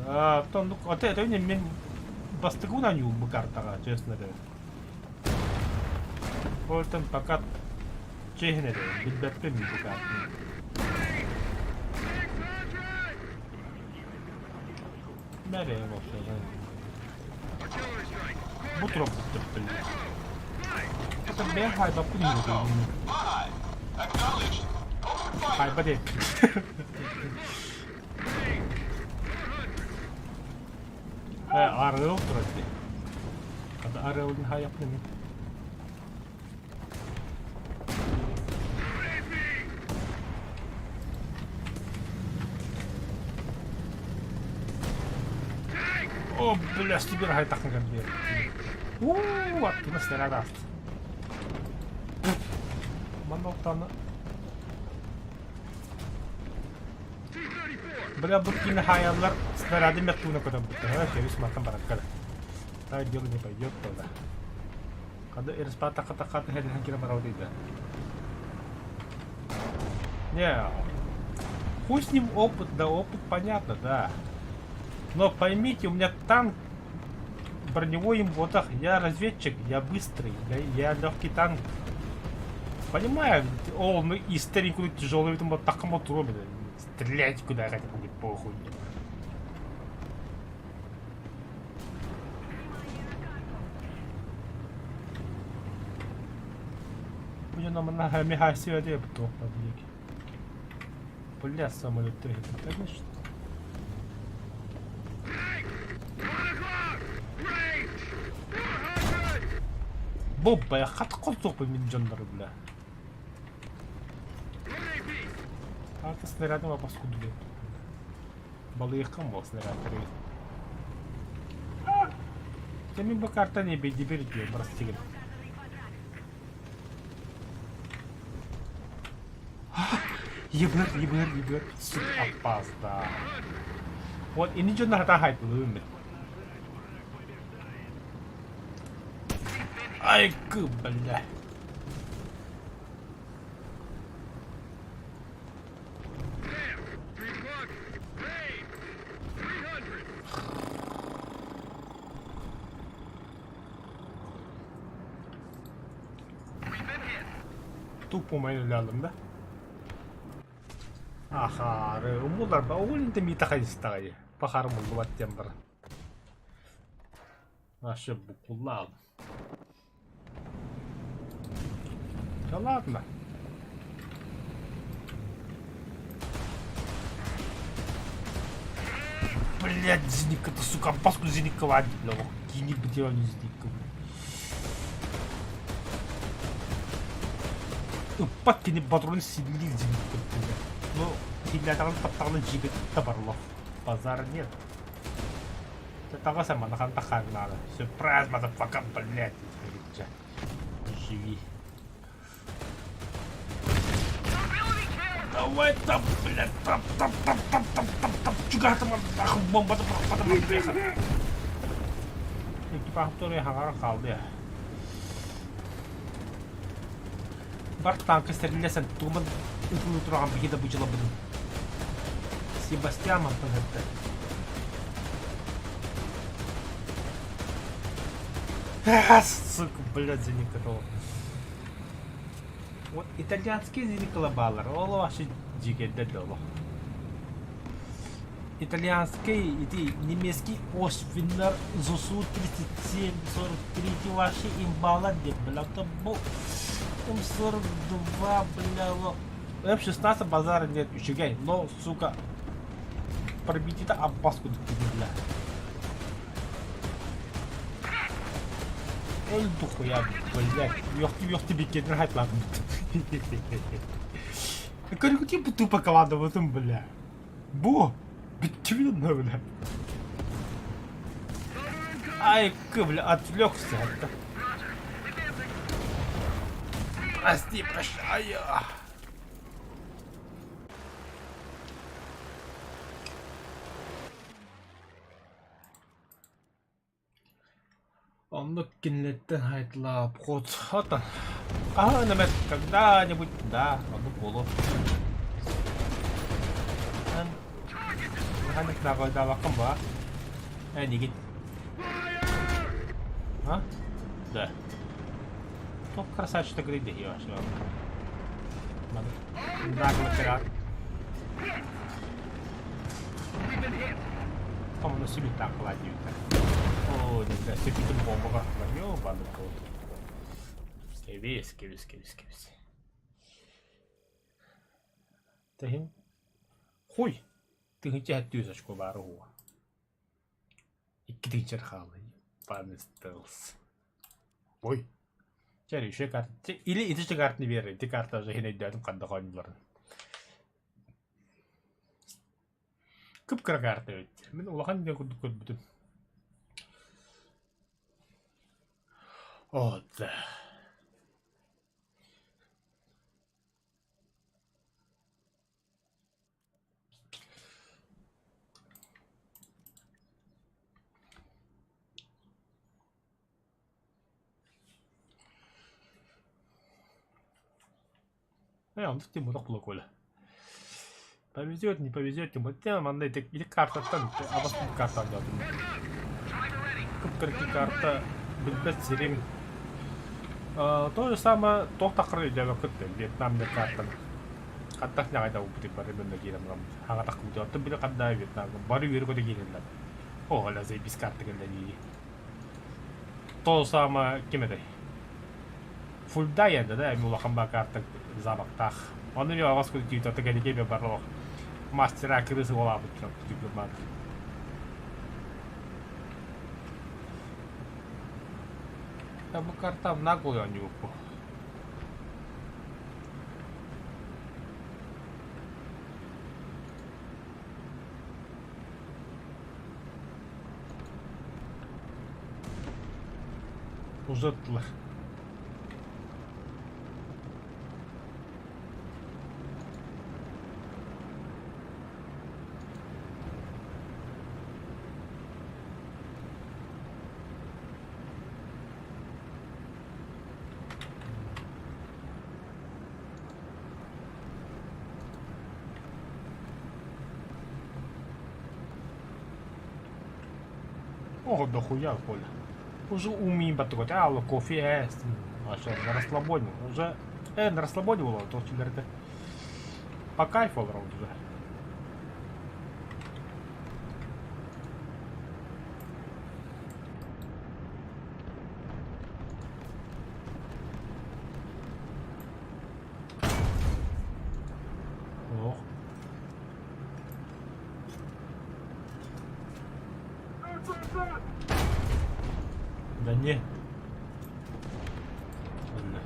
А, оттон, ата это мин бастыгын аньуум бу картаҕа, честно говоря. Ол пока честно говоря, билбэппин бу картаны. Nereye bakıyorsun? Бу туруп биллэр. Это бэйэм хаайбаппын Хайба диэн. Э, арыал турар дии. Хата арыалын хаайаппын эмиэ. О, бля, стибер хайтахын кэлбиэр. Уу, аттына снаряд ааста. Манна оттааны... Бля, бу киинэ хаайаллар снаряды мертвуна көтөрбүттэр. Кэбис мантан баракка да. Так дело не пойдет тогда. Когда РСП такка-такка тэһэлэһэн киирэн барабыт да. Не, хуй с ним опыт, да опыт понятно, да. Но поймите, у меня танк броневой им ботах, я разведчик, я быстрый, я, я легкий танк. Понимаю, о, ну и старенькую тяжелый, там вот так вот робит. Стрелять куда хотят, мне похуй. Бу манна Михасио диэ туохпа диэки. Бля, самолет конечно. Бу бая хат кол мин дьоннору бля. Аты снарядом опаскудили. Балыйыккын буол снарядтары. Дьэ мин бу картаны бэйдибир диэн простигин. Ебыр, ебыр, ебыр. Сука, опаздал. Вот, ини дьоннор хата хайпылыым мин. Ай, бля. Тупо майлалым да. Ахары, умулар ба, ол инде мита хайыстагай. Пахар муллубат диэн бар. Вообще букуллаал. Да ладно. Блядь, зенитка, ты, сука, паску зенитка ладит, бля, ох, кини б дело не зенитка, бля. Ыппат кини патрон силлиир зенитка, бля. Ну, силлээтэҕин таптаҕына дьиибэ табарлах. Базар нет. Таҕыс манахан тахаарнаары. Сюрприз, motherfucker, блядь. Живи. Давай там, блядь, там, там, там, там, там, там, там, чугатым, нахуй, бомба, бомба, Экипаж хаҥара хаалды. Бар танка сэрилэсэн тугуман ытылы тураған биһи да быдьылабытын. Себастьян мантан өттө. Сука, блядь, зенитка Вот итальянские зенитка баалар, ол вообще дьигэдэ доло. Итальянский, ити немецкий Освиннер ЗУСУ 37, 43 ваши имбала деп, бля, это бу М42, бля, ло. М16 базара нет, үчүгэй, но, сука, пробитие аббаску бля. Өл духуя, блядь, ёхти-ёхти биккедин хайтлатым. Көрүгү тупо командабытым, бля. Бу, бүттүбүн бля. Ай, бля, отвлекся. Прости, прощай. Оннук кинилэртэн хайдылаа обход отон хаһан эмэ когда-нибудь да оннук буолуо эн ханнык наҕайдаабаккын баа энигин а да Топ красавчик такой дэһиэ вообще нагло пират По-моему, себе так кладет. О, да, себе бомба бахнула. Ёбаный кот. Кэбис, кэбис, кэбис, кэбис. Тэһин. Хуй! Тыһыынча сэттиүс очко баар уһуга. Икки тыһыынча хаалла. Пан стелс. Ой. Чэ, еще карта. Или ити картаны биэр. Ити карта уже хин өйдөөтүм ханна хоонньуларын. Кып-кыра карта эбит. Мин улахан диэн курдук көрбүтүм. О, да. Ээ, оннук тем олох була Коля. Повезет, не повезет, тем более манна ити ити картаттан абас картан дьаатын. Кып-кыракый карта билбэт сирим. То же самое туох таххара өйдөөбөккүт да Вьетнам диэн картаны. Хаттах ньаҕайда укпутуй бары мэннэ киирэн бараммыт. Хаҥатах кубутуй. Оттон били ханна Вьетнамҥа бары үөрэ-көтө киирэллэр. Оо, ля заебись карта кэллэ дии. То же самое ким этэй? Фульдай да, да, эми улахан баа карта замоктаах. Ону мен аҕас күн түүтэ кэлигэ бе барылах мастера крысы олаабыт баар. Бу карта наглый оонньууппу. Узаттылар. Ого, дохуя, Коля. Уже умеем батгот. А, кофе, э, на расслабоне. Уже, на расслабоне было, то это по кайфу уже. Ох. Да не. Бля.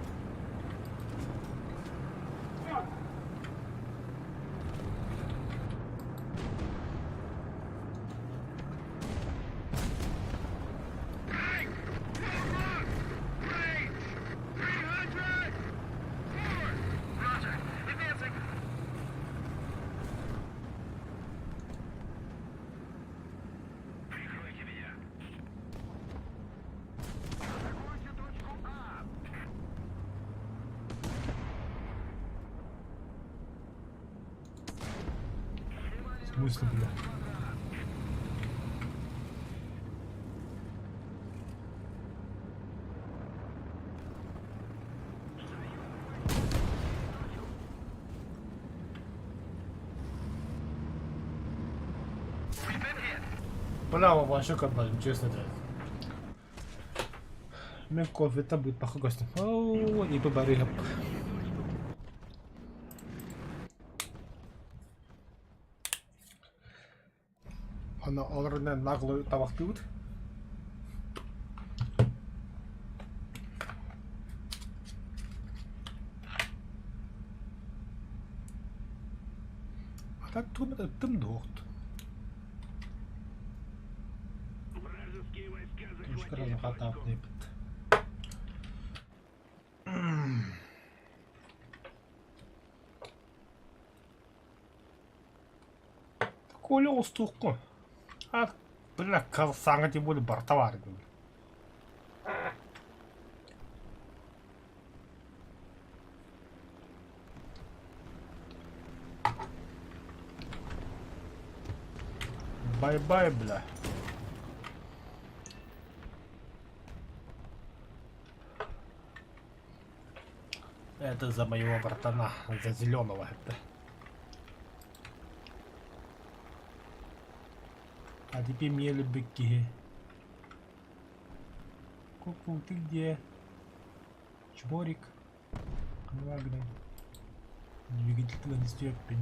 Прикройте меня. Атакуйте точку А. В смысле, бля? Бля, вообще как честно, да. Мен кофе будет похогостым. О, не побарыга. Аны олорунан наглый табахтыыбыт. А так тугун ыттым дуохт. Вражеские войска Тушкараны захватили точку. хатаапныйбыт. Коля устуоххун. А, бля, саҥа тем более барта баар этим. Бай-бай, бля. Это за моего братана, за зеленого это. А теперь мне быки. Ку-ку, ты где? Чморик. Лагный. Двигатель туда не степень.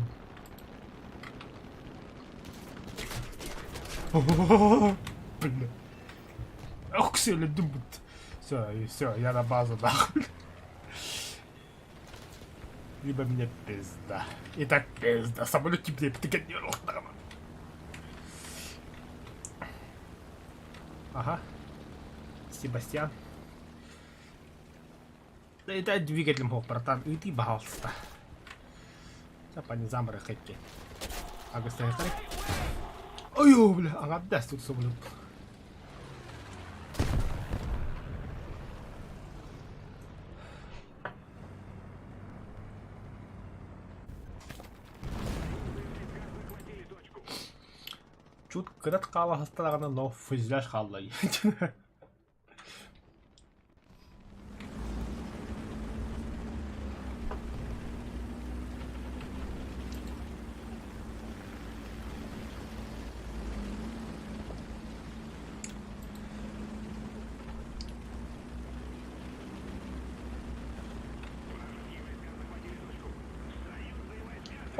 Бля. Ох, все, думает. Все, и все, я на базу нахуй. Либо мне пизда. И так пизда. Самолет тебе птыкать не Ага. Себастьян. Да это двигателем мог, братан. И ты пожалуйста. Сейчас замры хэкки. Ага, стоит. Ой, бля, ага, да, тут самолет. Чуть кырат хаалаһыстараҕына но фюзеляж хаалла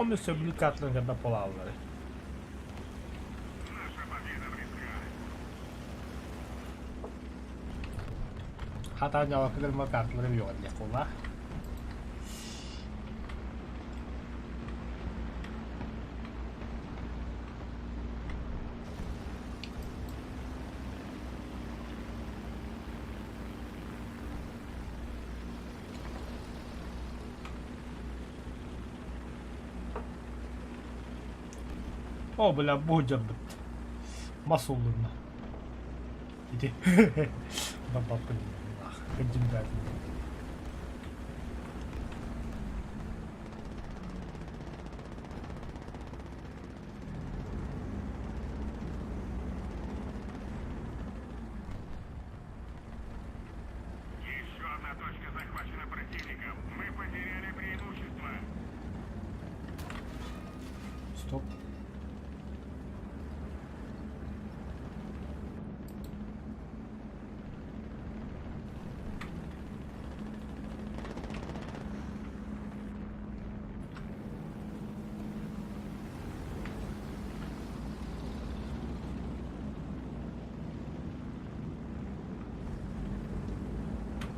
Onu сөбүлүү карталарын кэннэ буолааллар. Хата ньалакылар ма карталары yok диэх буоллаах. О, бля, бу дьарбыт. Мас уллунна. Ити. Бабаппын. Кырдьым Еще одна точка захвачена противником. Мы потеряли преимущество. Стоп.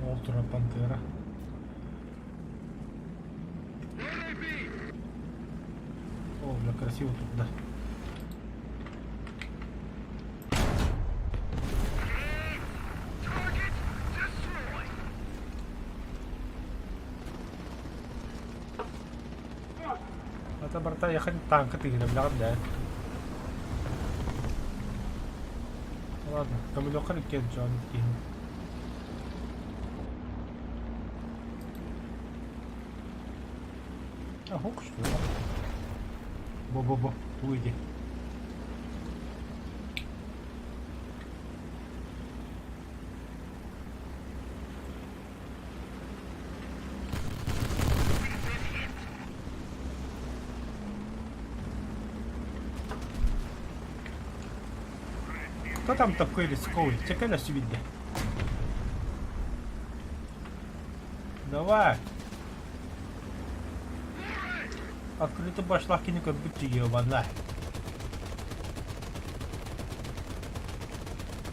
Ол турар пантера. О, бля, красиво тут, да. Это барта ехать танка ты бля, да. Ладно, көмөлөххө иккиэн дьон киһи. А, что ли? Бо-бо-бо, уйди. Кто там такой рисковый? Чекай на видно. Давай. Открытый башлах кини көрбүт ебана.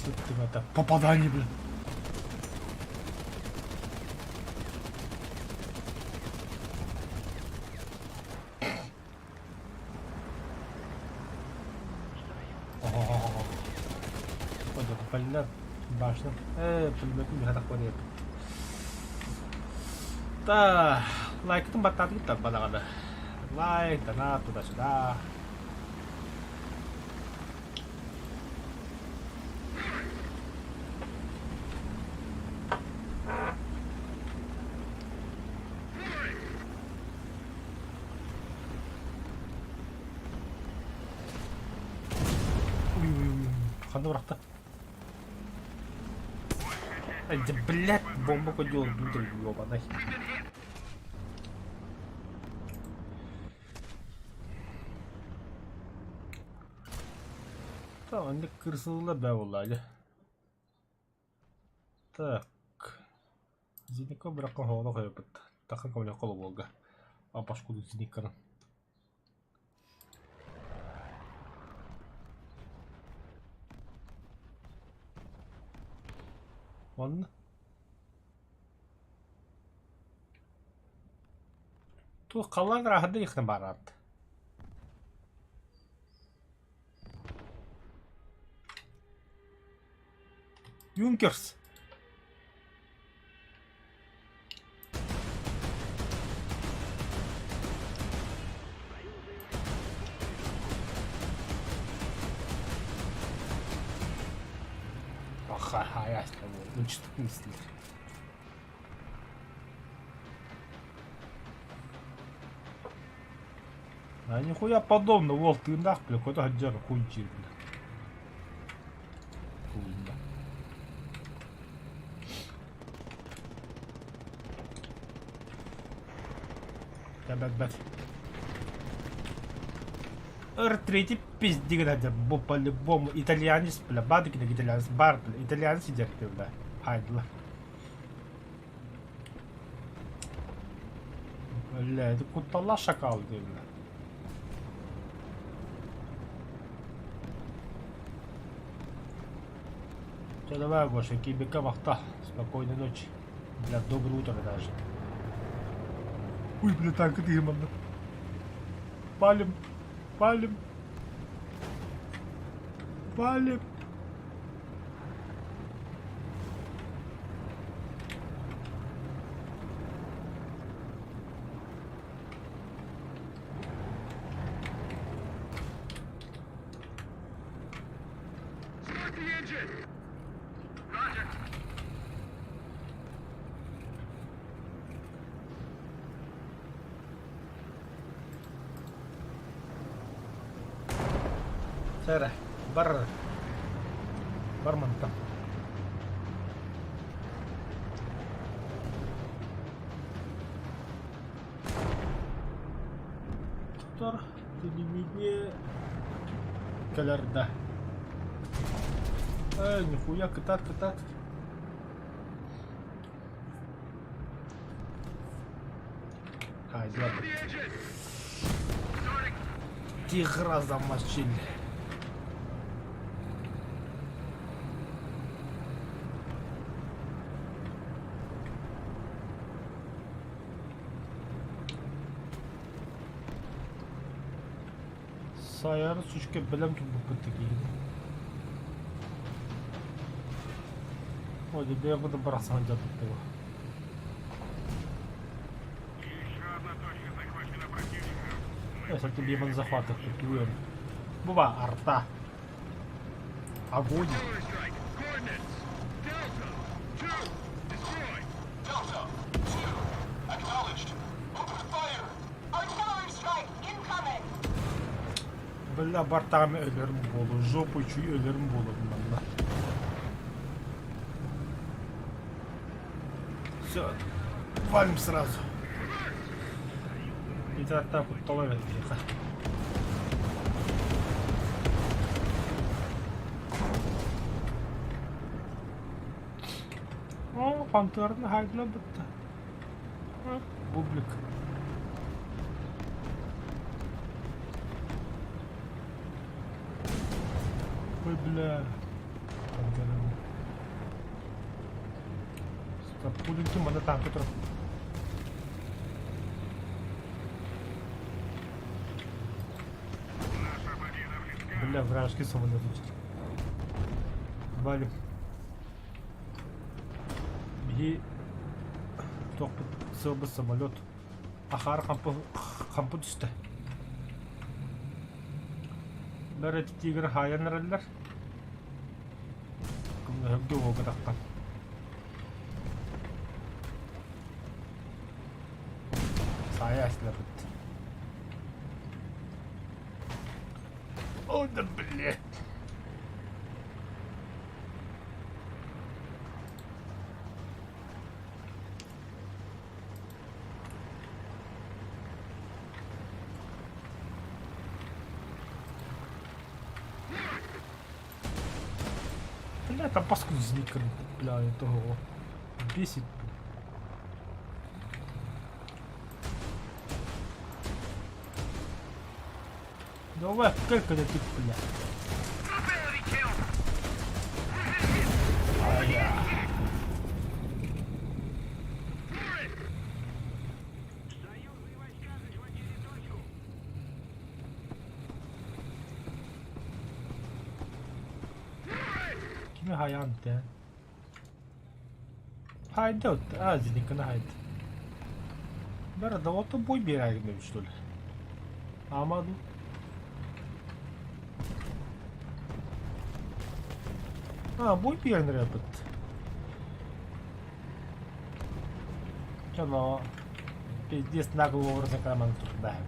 Тут ты это попадание, блин. Башня. Пулеметын биһа таккар Та, лайктын баттаатыгыт балаҕаны. Лайк, донат, туда-сюда. Ой-ой-ой, ханна бырахта. Ай, да, блядь, бомба кодил, ёбаный. Tamam, оннук кырсылла бээ буолла Так. Зенитка бырахха хооло хойоппут. Таха көмөлөххө холобуолга. Апашкуду зенитканан. Онно Туох халлаан ырааһырда диэхтэн баарат. Юнкерс! Ынчытык истилэр. А нихуя подобного, уол тыыннаах бля, куда сылдьар хуй диир бля. тулунна. Бэт-бэт. Р-3 пиздигнадя, бу по-любому итальянец, бля, бадык итальянец, бар, бля, итальянец сидят, бля, хайдла. Бля, это куттала шакал, бля. Все, давай, Гоша, кибика вахта. Спокойной ночи. Бля, доброе утро даже. Ой, бля, танк дымом. Палим, палим. Палим. Start the engine! Roger. Сэрэ, бар, бар мантан. Тор телевидение кэлэр да. Э, нихуя, кытаат, кытаат. Ай, ладно. Тигра замочили. Сайары сүүскэ бэлэм турбуппут да киһини. Ой, бэйэҕэ да бырахсан дьарыктыга. Еще одна точка захвачена противником. Мы Если тебе захватах туем. Буба, арта. Огонь. Artillery strike. Coordinates. Delta. 2. Destroy. Delta, 2, acknowledged. Open fire! Artillery strike incoming! Бля, бартаҕым өлөрүм буолуо, жопу чүй өлөрүм буолуо манна. Все, валим сразу. Ити арта куттала эбит О, пантерны хайдла бытта. Бублик. Ой, бля. Пантерны. Стоп, пулинки мана танка турар. Наша победа близка. Бля, вражеский самолет. Валим. Биһи туохпут сыалбыт самолет. Ахаар хампы хампы түстэ. Бары ити тигр хаайан эрэллэр. Көмөлөһөргө уолгатахтан. Саайа эстилэрбит. О, да блядь. Бля, там паскудник, бля, этого бесит. Давай, как это ты, бля? Ability kill. Ая. Союзные войска захватили точку. Кими хайаан тэ? Хайда, а, зениканы хайда. Бара, да вот бой биэрээри что ли? Амаду. А, бой биэрэн эрэбит. Чоно, пиздец наглого образа карман тут давит.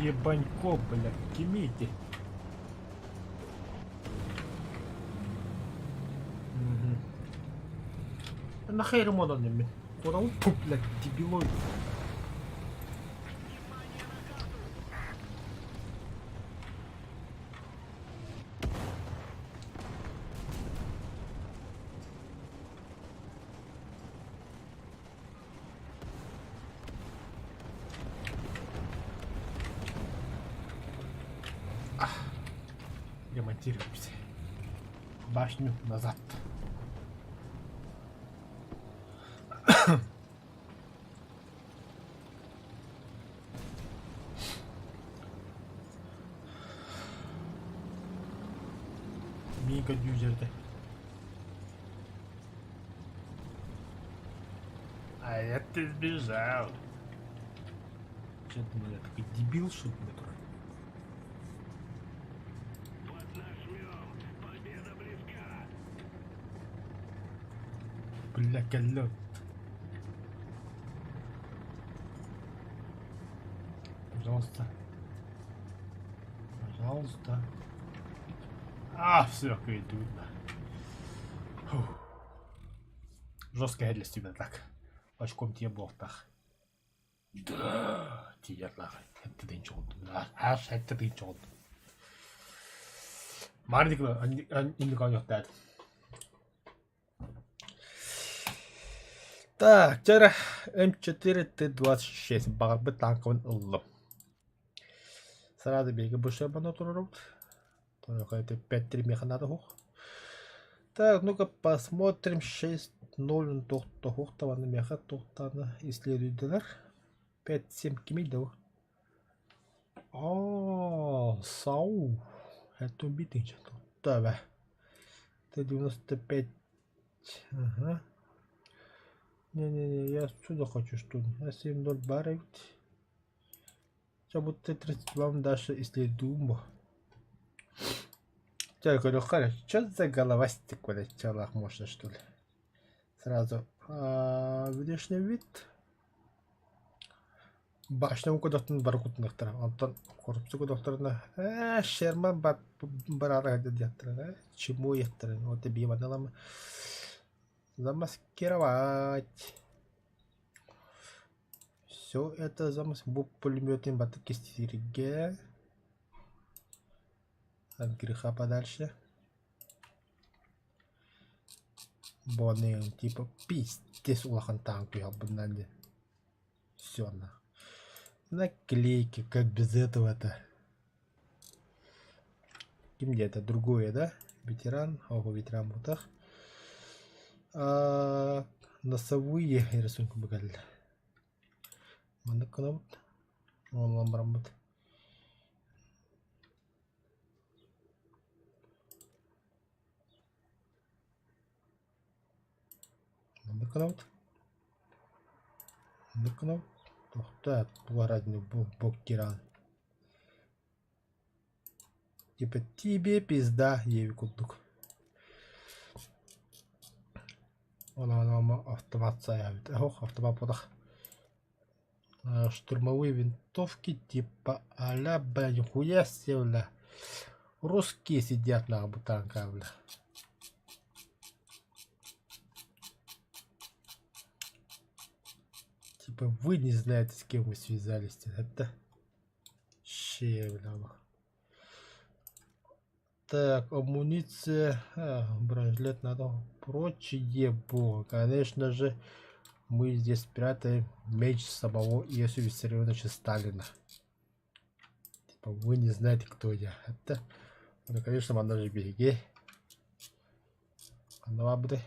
Ебанько, блядь, кимите. Угу. Нахер ему надо мне? Куда он, блядь, дебилой? Ремонтируемся. Башню назад. Мига дюзерді. А это сбежал. Че ты, меня такой дебил, что ли, который? Поднажмем! Победа близка! Бля, колет. Пожалуйста. Пожалуйста. А, все, видно. Жесткая для тебя так. Очком тебе буолтах. Да, тиер лах. Это ты ничего. Аш, это ты ничего. Мардик, инник оонньуохтаат. Так, чэ эрэ М4 Т-26 баҕарбыт тааҥкабын ыллым. Сразу биһиги бушебаны туруорабыт. Только это 5-3 меха надо ух. Так, ну-ка посмотрим 6-0 туохтаваны меха туохтааны исследуйдылар. 5-7 кимий да Аа, САУ. Это убитый что-то. Т-95. Ага. Не-не-не, я отсюда хочу что ли. Я 7-0 бар эбит. Чэ бу Т-32 дальше исследуем. Чэ, говорю, хорошо, что за головастик, блядь, челах можно что ли? Сразу а, внешний вид. Башня кудахтан бары кутунахтара. Онтон корпусу кудахтарына ээ Шерман бараара диэхтэрэ ээ чему иэхтэрэ вот эбии манна замаскировать. Все это замас бу пулеметын баты кистииргэ от греха подальше. Буоныын типа пиздец улахан танк туһалбыннан диэн. Все на. Наклейки, как без этого-то. Ким где-то другое, да? Ветеран, ого, ветеран бутах. А, носовые рисунку быгалла. Маннык гынабыт. Онлан бараммыт. Маннык гынабыт. Маннык гынабыт. Тохтоо, тугу бу боккираан. Типа тебе пизда диэбит курдук. Онон автомат сайаабыт. Ох, автомат буолах. Штурмовые винтовки типа а-ля, бля, нихуя себе, бля. Русские сидят на бутанка, бля. Типа вы не знаете, с кем вы связались. Это ще, бля. Так, амуниция, а, бронежилет надо. Прочее, бо, конечно же, мы здесь спрятали меч самого Иосифа Виссарионовича Сталина. Типа, вы не знаете, кто я. Это, ну, конечно, манна же биһиги. Ханна баабытай?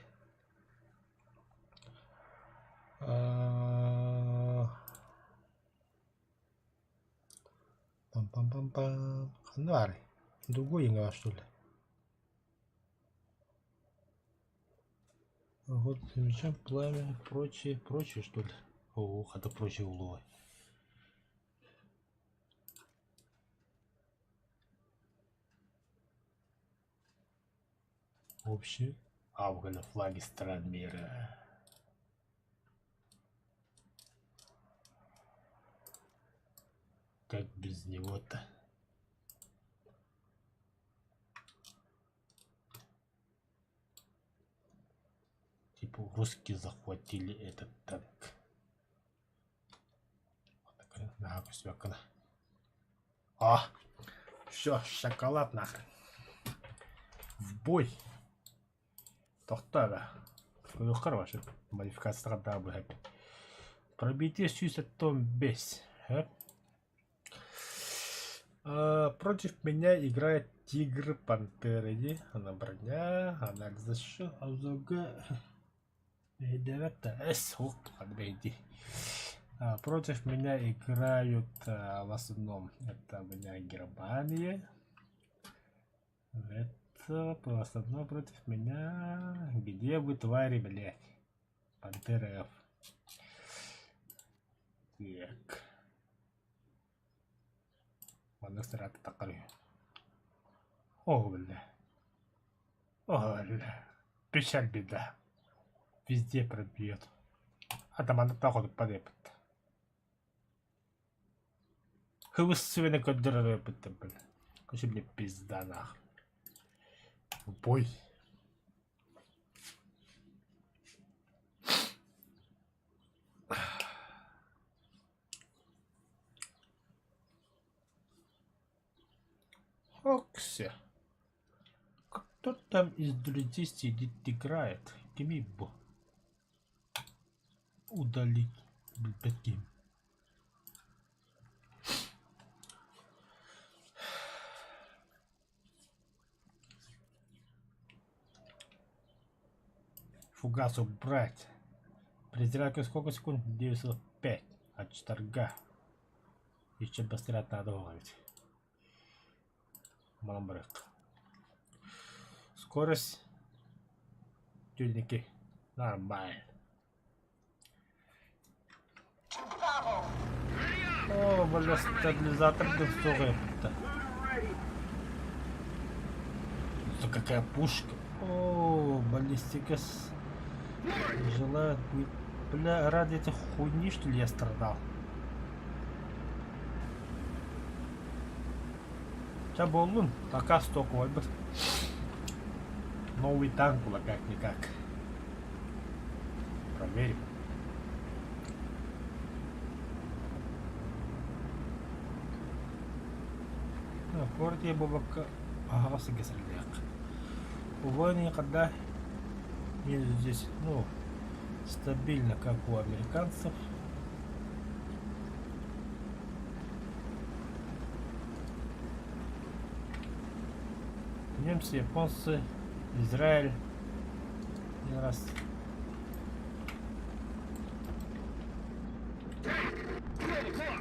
Пам-пам-пам-пам. Ханна баарый? Другой иҥэҕэ что ли? Вот замечаем пламя, прочее, прочее, что ли? Ох, это прочее уловы. Общие. А, вот флаги стран мира. Как без него-то? Типа русские захватили этот танк. А, все, шоколад нахрен. В бой. Тохтоо эрэ. Көрүөххэ вообще модификацияҕа даа быһа. Пробитие сүүс 5. Против меня играет Тигр Пантеры. Она броня, анализ защиты, обзорга С. Против меня играют в основном это у меня Германия. Это в основном против меня. Где вы, твари, блядь? Пантера Ф. Так. Маннык сыраата таххар үһү. Оо, бля. О, бля. Печаль беда. Везде пробьет. Атаманныктаах хотуппат эппит. Хыбыс сүбэни көрдөрөр эппиттэр, бля. Короче, мне пизда нахуй. Бой. Окся. Кто там из друзей сидит играет? Кими бу? Удалить. Билбэт. Фугас убрать. Презирайка сколько секунд? 905. От четверга. Еще быстрее надо ловить. Мамбрек. Скорость. Тюльники. Нормально. To battle! О, бля, стабилизатор суох. Это какая пушка. О, баллистика с... Желает быть... Бля, ради этих хуйни, что ли, я страдал? Чэ буоллун, пока стоковайбыт. Новый танк была как-никак. Проверим. Куорат буолбакка аһаҕас сиргэ сэргэлиэх. Убойный когда здесь, ну, стабильно, как у американцев. Немцы, японцы, Израиль. Один раз. 12 o'clock.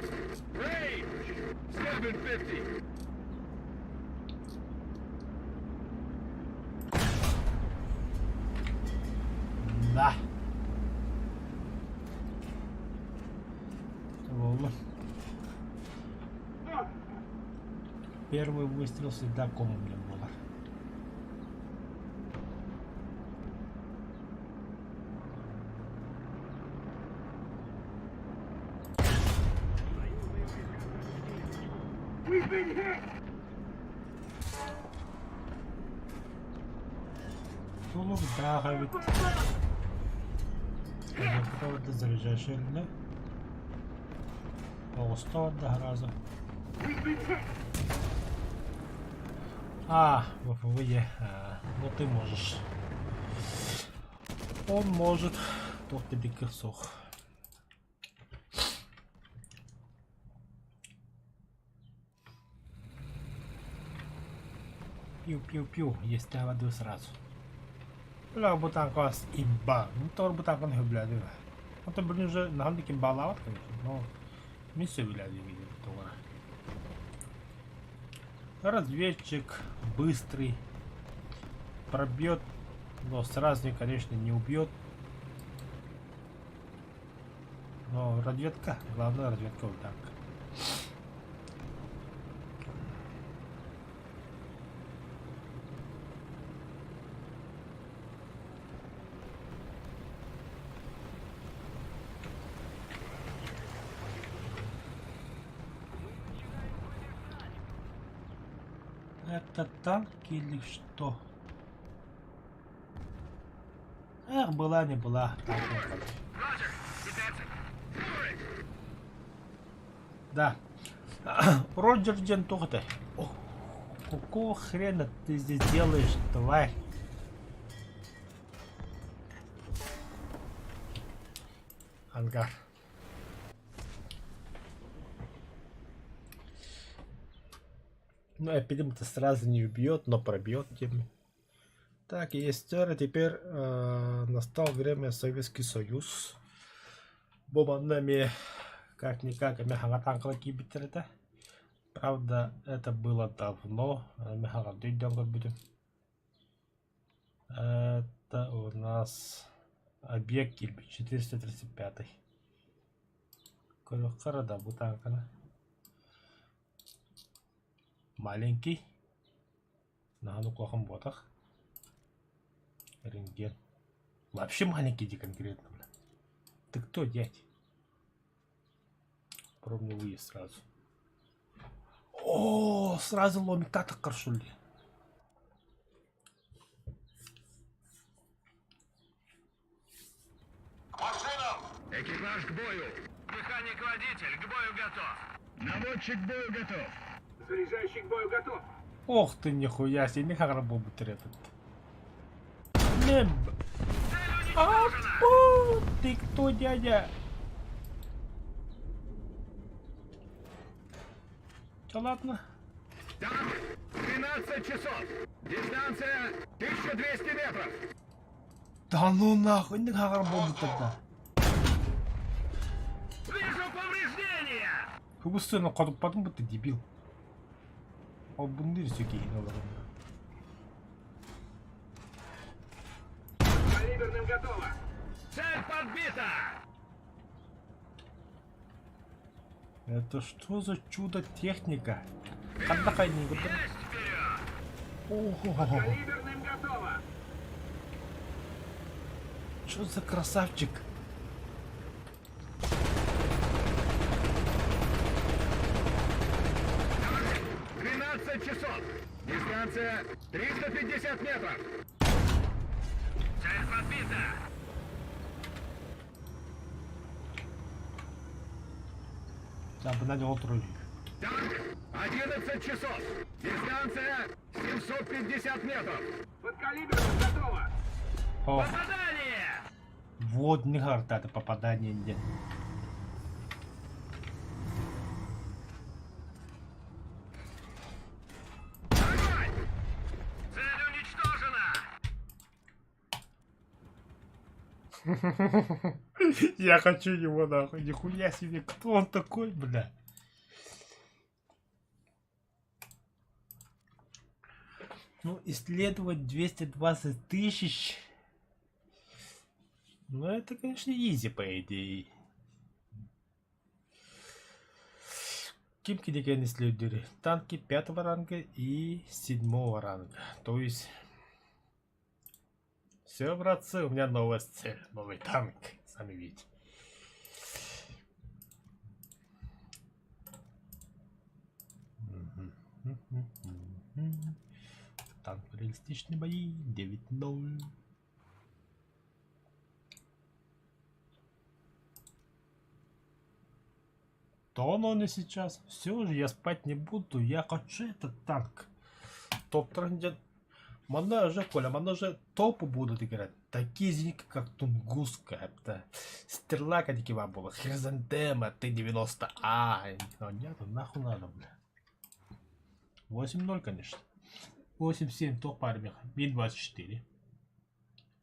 Range. 750. Да. Буолла. Первый выстрел всегда комом для было. Союзные войска захватили точку. We've been hit. Тулук ведь. Заряжаешь или? Оҕусто да разу. We've been hit. А, ВФВЕ. А, ну ты можешь. Он может. Туох да суох. Пиу-пиу-пиу. Есть воду сразу. Бля, бу танк имба. Ну, тор бу танкын хөбүлээтим. Это, блин, уже наһаа имбалаабат, конечно, но мин сөбүлээтим видео. Разведчик быстрый. Пробьет, но сразу, конечно, не убьет. Но разведка, главное разведка вот так. Это танк или что? Эх, была не была. Да. Роджер диэн туох этэй? Какого хрена ты здесь делаешь, тварь? Ангар. Ну, эпидем-то сразу не убьет, но пробьет тем. Так, есть теперь настало время Советский Союз. Бу манна эмиэ как-никак эмиэ хаҥа тааҥкалар киирбиттэр этэ. Правда, это было давно, эмиэ хаҥардыы өйдөөн көрбүтүм. Это у нас объект киирбит 435. Көрүөххэ эрэ да бу тааҥканы. Маленький. Наһаа да улахан буотах. Рентген. Вообще маленький иди конкретно, бля. Ты кто, дядь? Пробный выезд сразу. О, сразу ломит таххар ли? Машинам! Экипаж к бою! Механик-водитель к бою готов! Наводчик к бою готов! Заряжающий к бою готов. Ох ты нихуя себе, не работает этот. Не... Цель А, уничтожена! пу, ты кто, дядя? Да ладно. Танк 12 часов! Дистанция 1200 метров! Да ну нахуй, не работает тогда. Вижу повреждения! Хыбыстыны хотуппатым ты дебил. Ол бундыр сөкейін олар. Калиберным готово. Цель подбита! Это что за чудо техника? Ханна Есть вперед! Ого! Калиберным готово. Что за красавчик? Танк 12 часов! Дистанция 350 метров! Цель подбита! Да, бы нанял тролль. Танк 11 часов! Дистанция 750 метров! Подкалиберным готово. О, Попадание! вот не это попадание нет. Огонь! Цель уничтожена! Я хочу его нахуй. Нихуя себе, кто он такой, бля? Ну, исследовать 220 тысяч. Ну, это, конечно, easy, по идее. Ким кинигэни исследовали? Танки пятого ранга и седьмого ранга. То есть... Все, братцы, у меня новая цель, новый танк. Сами видите. Мгм. Мгм. Танк реалистичные бои 9-0. То он и сейчас. Все же я спать не буду. Я хочу этот танк. Топ трендет. Манна же, Коля, манна же топы будут играть. Такие зенитки, как Тунгуска, это Стрела кадикива была, Хризантема, Т-90А. Ну, нет, нахуй надо, бля. 8-0, конечно. 8-7 топ армия. Ми-24.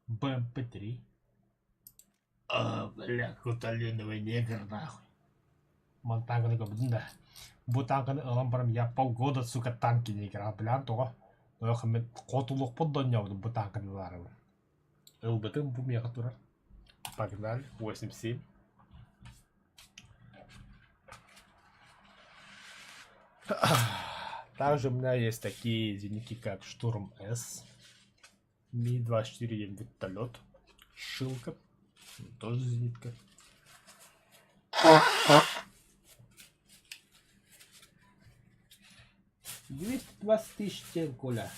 БМП-3. А, бля, куталиновый негр, нахуй. Мантанганы көрбүтүм да. Бу танканы ылан баран я полгода, сука, танки не играл, бля, тоҕо. Мин хотулуохпун донньообутум бу танканы ылаарыбын. Ылбытым бу миэхэ турар. Погнали, 8-7. Также у меня есть такие зенитки, как Штурм С, Ми-24 вертолет, Шилка, тоже зенитка. 220 тысяч диэн Коля.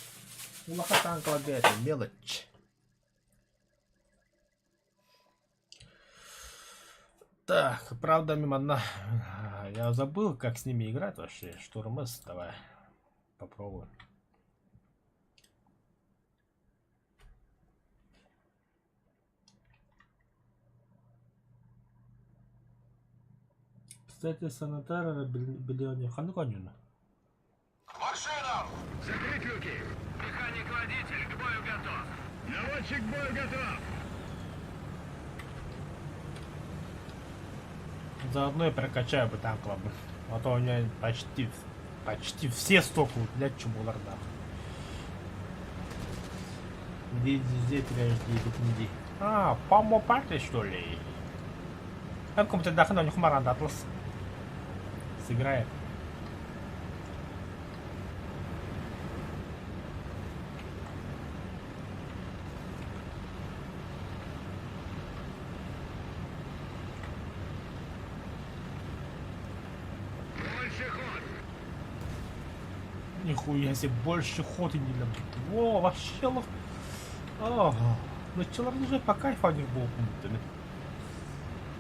Улахан танкаларга это мелочь. Так, правда, мимо Я забыл, как с ними играть вообще. Штурмыс, давай попробуем. Кстати, Санатара Биллионе ханнык оонньууну? Машинам! Закрыть люки! Механик-водитель к бою готов! Наводчик к бою готов! Заодно и прокачаю бы танк бы. А то у меня почти, почти все столько, блядь, чумулар нахуй. Где здесь теряешь 9 иди. А, помо парти что ли? Там кому-то дахна у них Маранда Атлас. Сыграет. Больше ход! Нихуя себе, больше ход и не для... Во, вообще лох. Ага. Ну, уже по кайфу они был пунктами.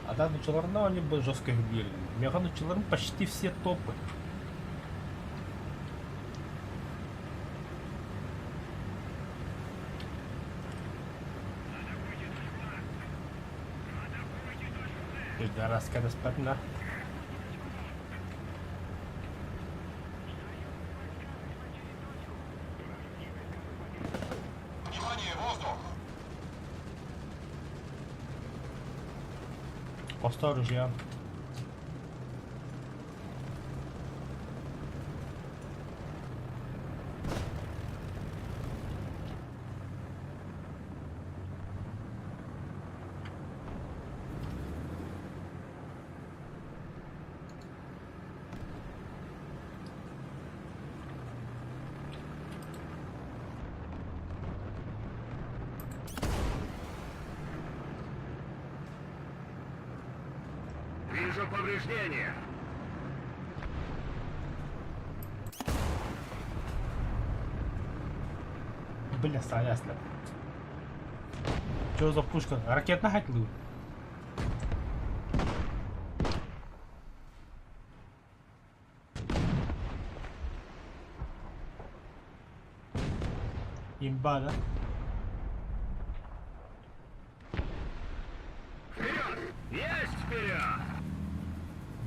А да, ну они бы жестко их били. Мега ну почти все топы. Пидораска на. Внимание, воздух! Осторожно. Вижу повреждения! Бля, ясно. Что за пушка? Ракетная хатлы? Имба, да? Вперед! Есть вперед!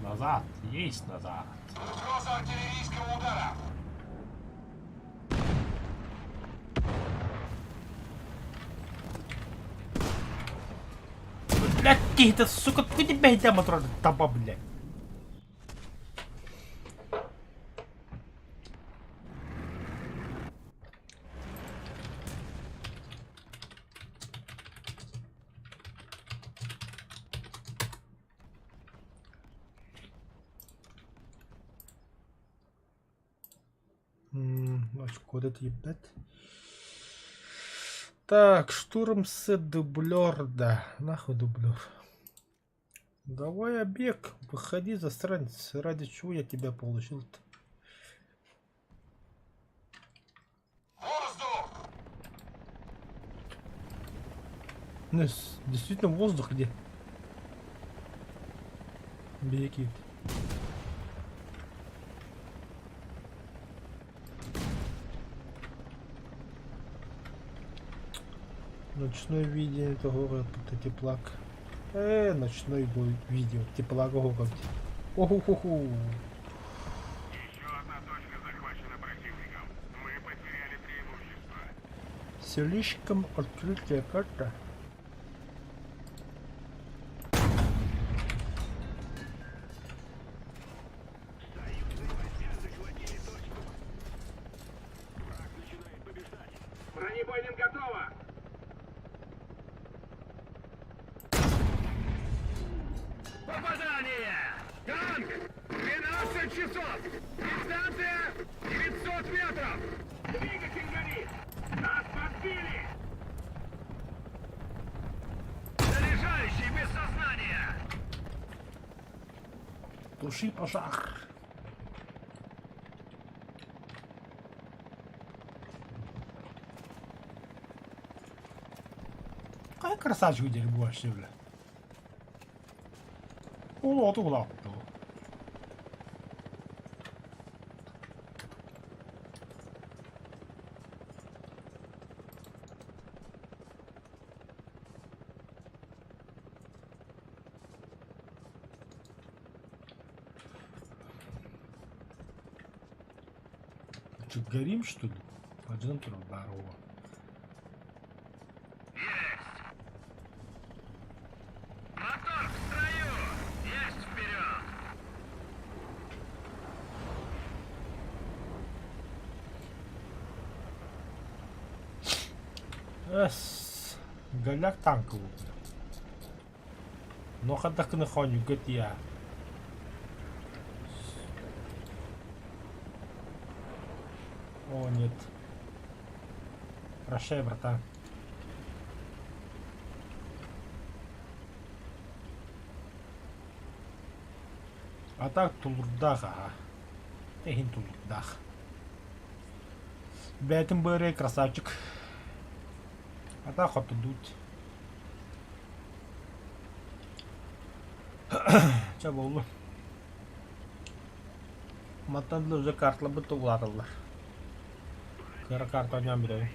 Назад, есть назад. Угроза артиллерийского удара! Блядь, ты, сука, ты тебя идем от таба, блядь. Очко это ебать. Так, штурм с дублер, да. Нахуй дублер. Давай, обег, выходи, засранец. Ради чего я тебя получил-то? Воздух! Ну, действительно, воздух где? Беги. Ночное видение это город, это теплак. Ночной видео, теплак город. Оху-ху-ху. Еще одна точка захвачена противником. Мы потеряли преимущество. Слишком открытая карта. Союзные войска захватили точку. Враг начинает побеждать. Бронебойным готово! Попадание! Танк! 12 часов! Дистанция 900 метров! Двигатель горит! Нас подбили! Заряжающий без сознания! Туши пожар. Хайа красавчик диэри вообще, бля. Ол оту улааппыт ол. Че, горим, что ли? Один здорово. Есть! Мотор в строю! Есть вперед! Эс, голяк танковый. Но хаддакыны хоньюга тиа. О, нет. Прощай, братан. А так тулурдаах аха. Эһин тулурдаах. Бэйэтин быарай красавчик. А так хотудуть. Чэ буоллун. Мантан да уже карталарбыт улааталлар. Кыра карта оонньоон бүтэбин.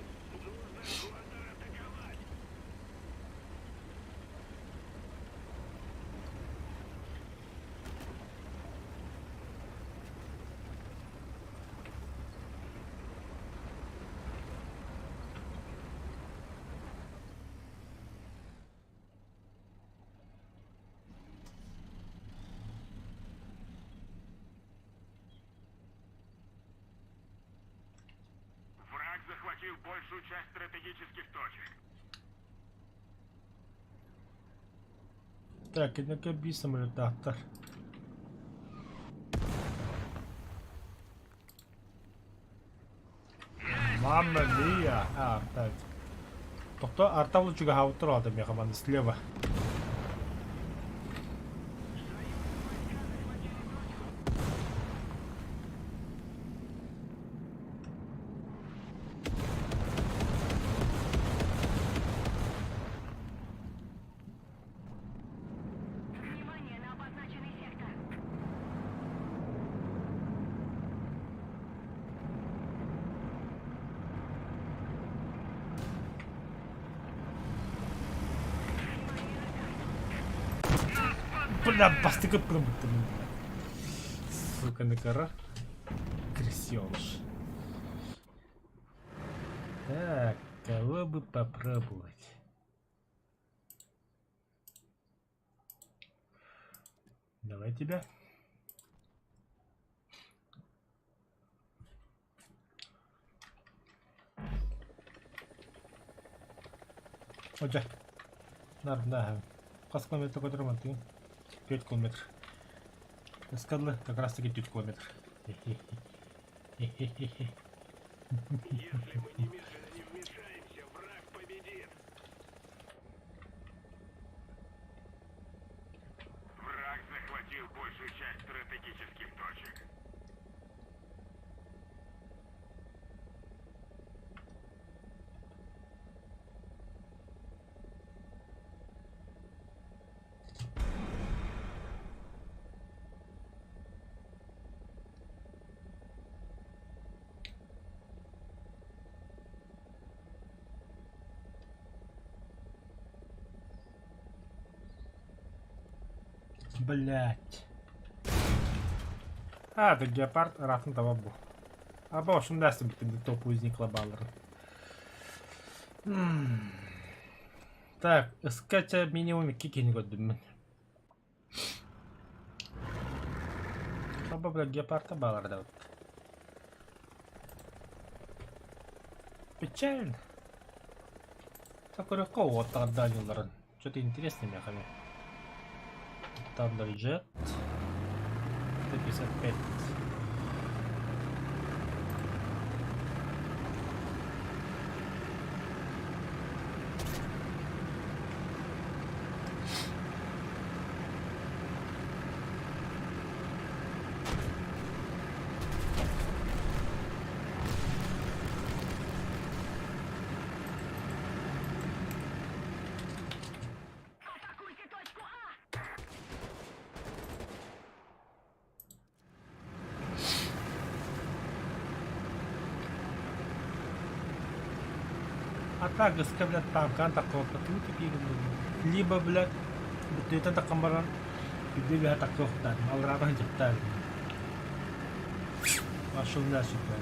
Враг захватил большую часть стратегических точек. Так, инники биир самолеттаахтар. Мамма миа! А, так. Тохто Артавлы чугаһаабыттар аата миэхэ манна слева. Внимание на обозначенный сектор. Бля, бастакы пырбыттым. Сука, накара. Крысёныш. Так, кого бы попробовать? Давай тебя. Одья. Нар, Хас километр көтөр мантыгын? 4 километр. Эскадлы как раз таки 4 километр. Если мы немедленно не вмешаемся, враг победит. Враг захватил большую часть стратегических точек. Блять. А, это гепард ыраахтан таба бу. Аба ошунда бүтүн топ узникла бааларын. Так, ыскача минимум икки киһини көрдүм мин. Аба бля гепардта баалар да Печально. Так көрөккө уоттаҕардаанньылларын. Что-то интересное миэхэ Thunderjet 155. А так ыска, блядь, танкаан таххыбаппатыы типиигин Либо, блядь, бүттүөтэн таххан баран үрдү үөһэ таххыахтаатым, аллараата сылдьыахтаах этим. Маршрутная сүрдээх.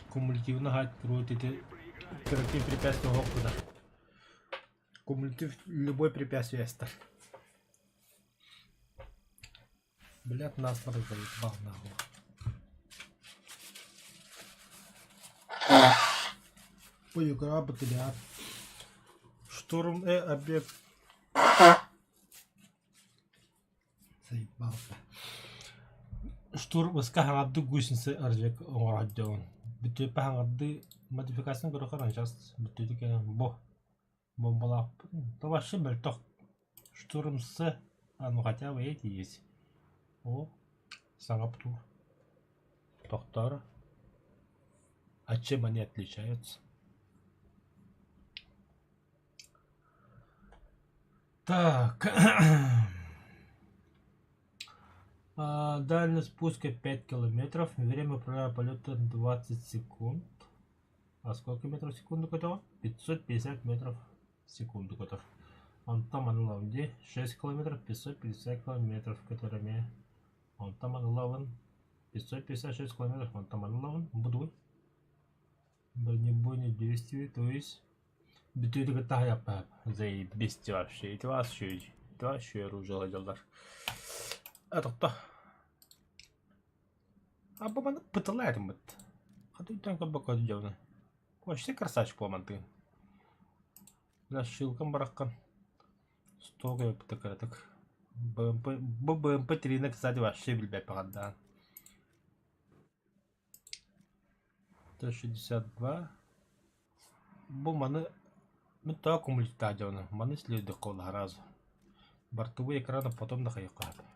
Кумулятивно хааттыруут ити кыракый препятствие оһох гынар. Кумулятив любой препятствие эстэр. Блядь, насморк заебал нахуй. Ой, игра бытыля. Штурм объект. Заебался. Штурм ыска хаҥардыы гусеница аржек оҥороодьоҕун. Бүтүөппэ хаҥардыы модификацияны көрөхөр сейчас бүтүөтү кэлэн бу бомбалаахпын. То вообще мөлтөх. Штурм с, а ну хотя бы эти есть. О, саҥа птур. Тохтоор. А чем они отличаются? Так. А, дальность пуска 5 километров. Время полета 20 секунд. А сколько метров в секунду готово? 550 метров в секунду готов. Онтон манылабын дии 6 километров 550 километров которыми онтон манылабын 556 километров онтон манылабын будуй бронебойное действие то есть бүтүүтү кытта хайаппаап заебись вообще ити вообще ити вообще оружие дьаллар а тохто а бу маны пыталаатыммыт хатыйтан көрбөккө дьону вообще красавчик буолмантыын Нашилкам бараххан столько эбит кыратык БМП бу БМП трина кстати вообще билбэппэҕэрдээн Т-62 бу маны мин тоҕо кумулиттаах дьону маны следующий сразу бортовой экрана потом да хайыахха сөп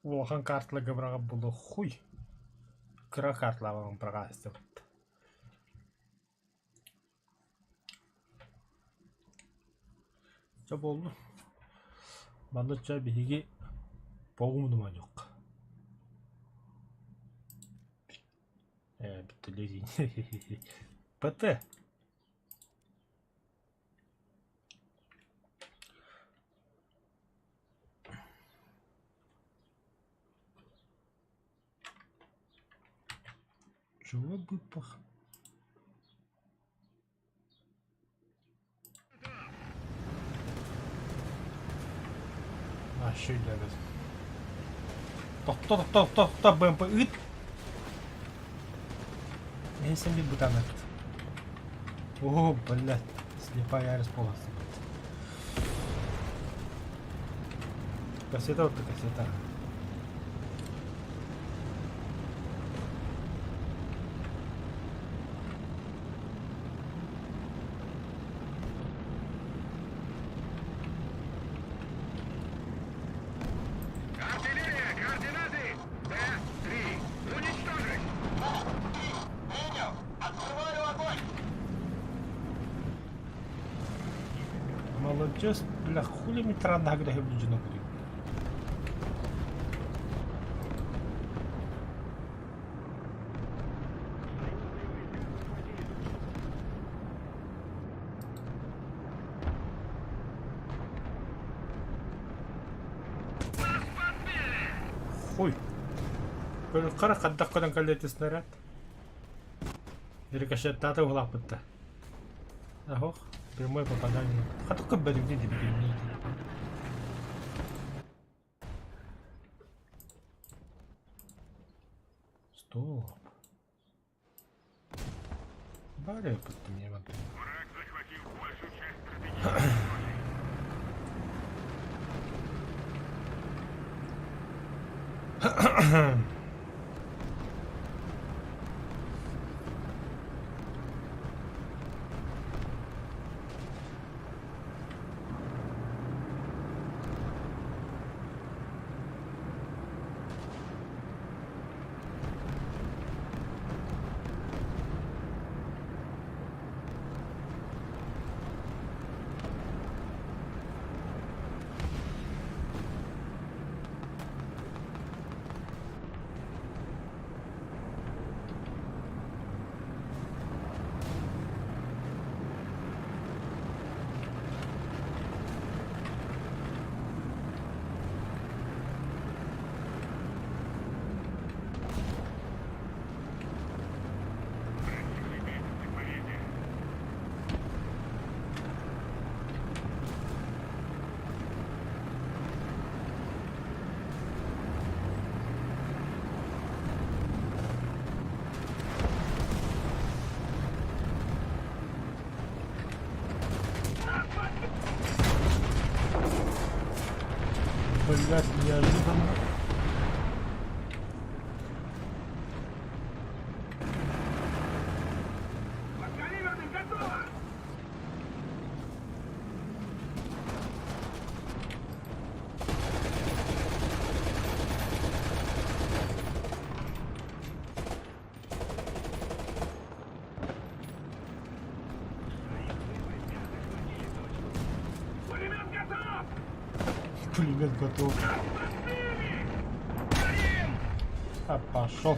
Улахан карталарга быраҕар буолуо хуй кыра карталаабын быраҕаастыбыт Чэ буоллун Манна чэ биһиги поумнуманьук Ээ бүттүлэр ПТ Чего бы пох... А, шүллэбит. Тохто, тохто, тохто, БМП ыт. Мен сен bir бытанат. О, блядь, слепая расположена. Кассета вот кассета. Артиллерия, координаты! Т-3. Уничтожить! Три! Принял! Открываю огонь! Молодец, бля, хули метранда когда я буду. Хуй. Хара хаддах көрөн кэллэти снаряд. Рикошеттаата уһулаахпытта. Ох, прямое попадание. Хатык көрбөтүм дии дии. Стоп. Баар эбиппит мне вот. Враг захватил большую часть стратегических точек. Противник близится к победе. Блять, неожиданно. Подкаливерный готово! Пулемет готов! Пулемет готов. А, пошел.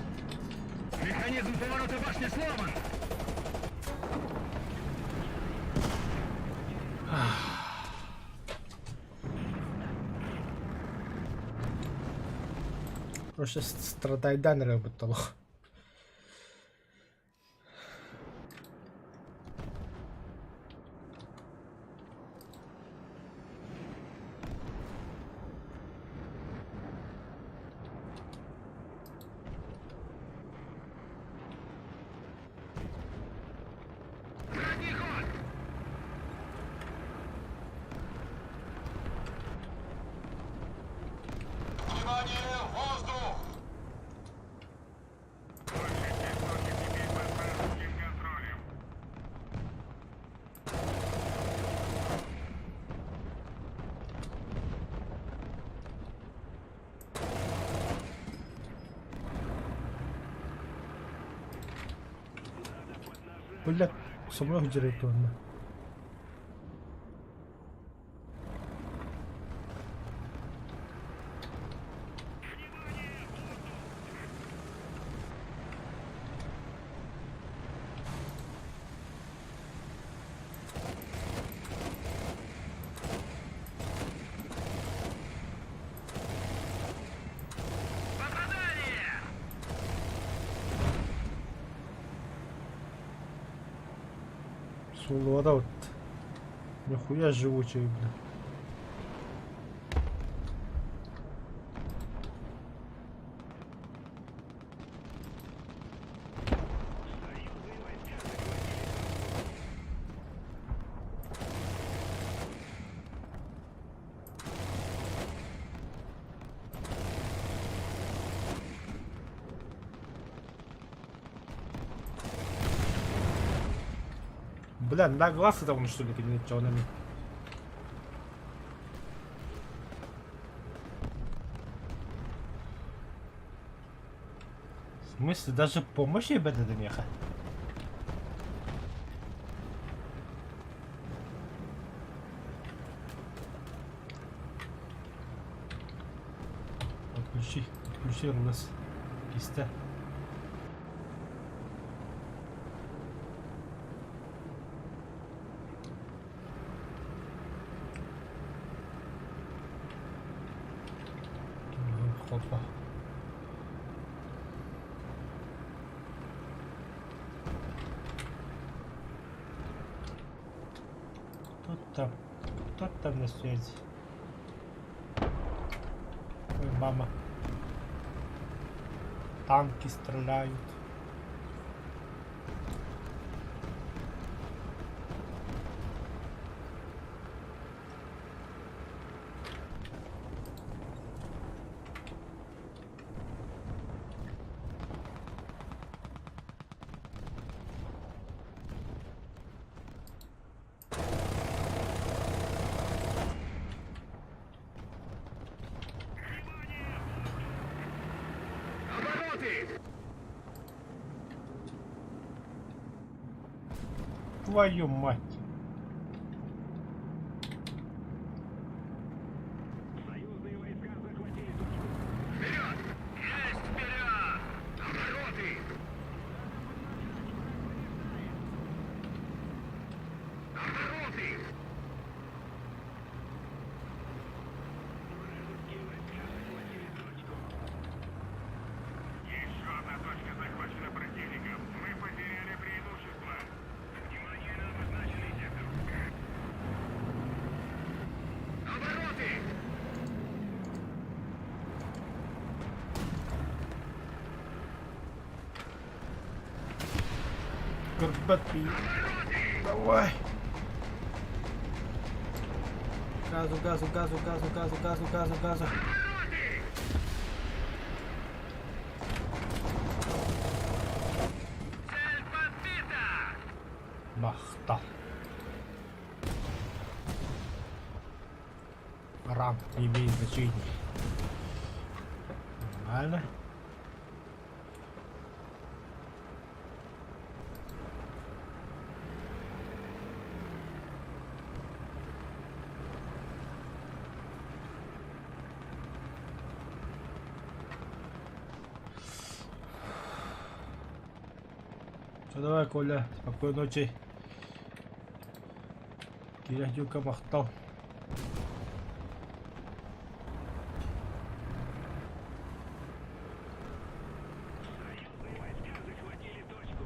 Механизм поворота башни сломан. Просто страдайдан работал. Задний ход! Внимание, воздух! Большая часть точек теперь под вражеским контролем. Бля, со мной директорно. Попадание! Сулуода вот. Нихуя живучий, бля. Бля, на глаз это он что ли кабинет черными. В смысле, даже помощи ребята до меха? Отключи, отключи РЛС. Киста. Хопа. Кто там? Кто там на связи? Ой, мама. Танки стреляют. Обороты! Твою мать! Союзные войска захватили точку. Вперед! Есть вперед! Обороты! Обороты! Вражеские войска захватили точку. Еще одна точка захвачена противником. Мы потеряли преимущество. Внимание на обозначенный сектор. Обороты! Горбатый. Давай. Газу, газу, газу, газу, газу, газу, газу, газу. Цель подбита! Махта. Ранг не имеет значения. Нормально. Все, давай, Коля, спокойной ночи. Киря махтал. Союзные войска захватили точку.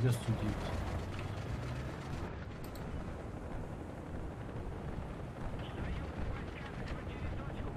Где судить? Союзные войска захватили точку.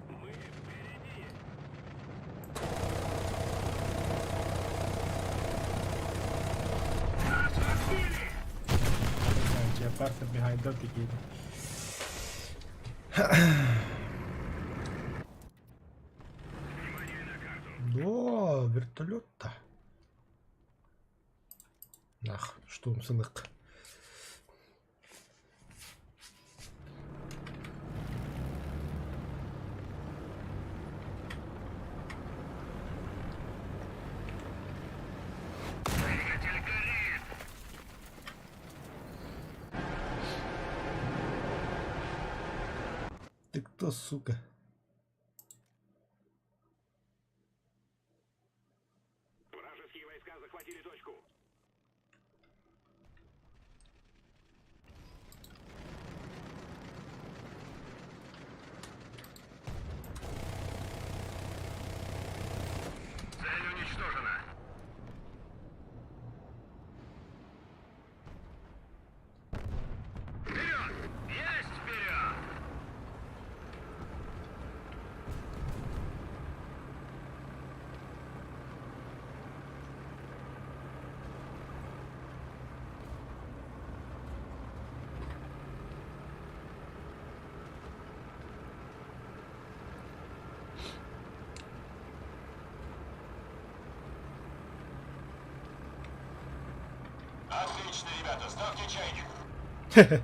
Мы впереди. Нас разбили! Джепарса behind the game. Внимание на карту. Да, вертолет-то. Нах, штурм сынык. Двигатель горит! Ты кто, сука? Вражеские войска захватили точку. Цель уничтожена. Вперед! Есть вперед! Отлично, ребята, ставьте чайник.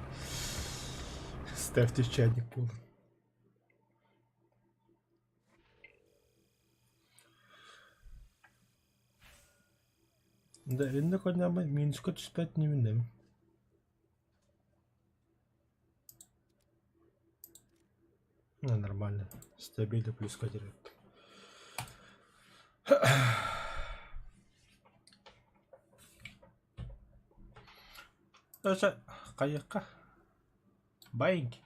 Ставьте чайник буолун. Да, иннэ көрнөммүн минуска түспэт инибин Ну, нормально. Стабильно плюска директ. Даже хайыахха Баиньки.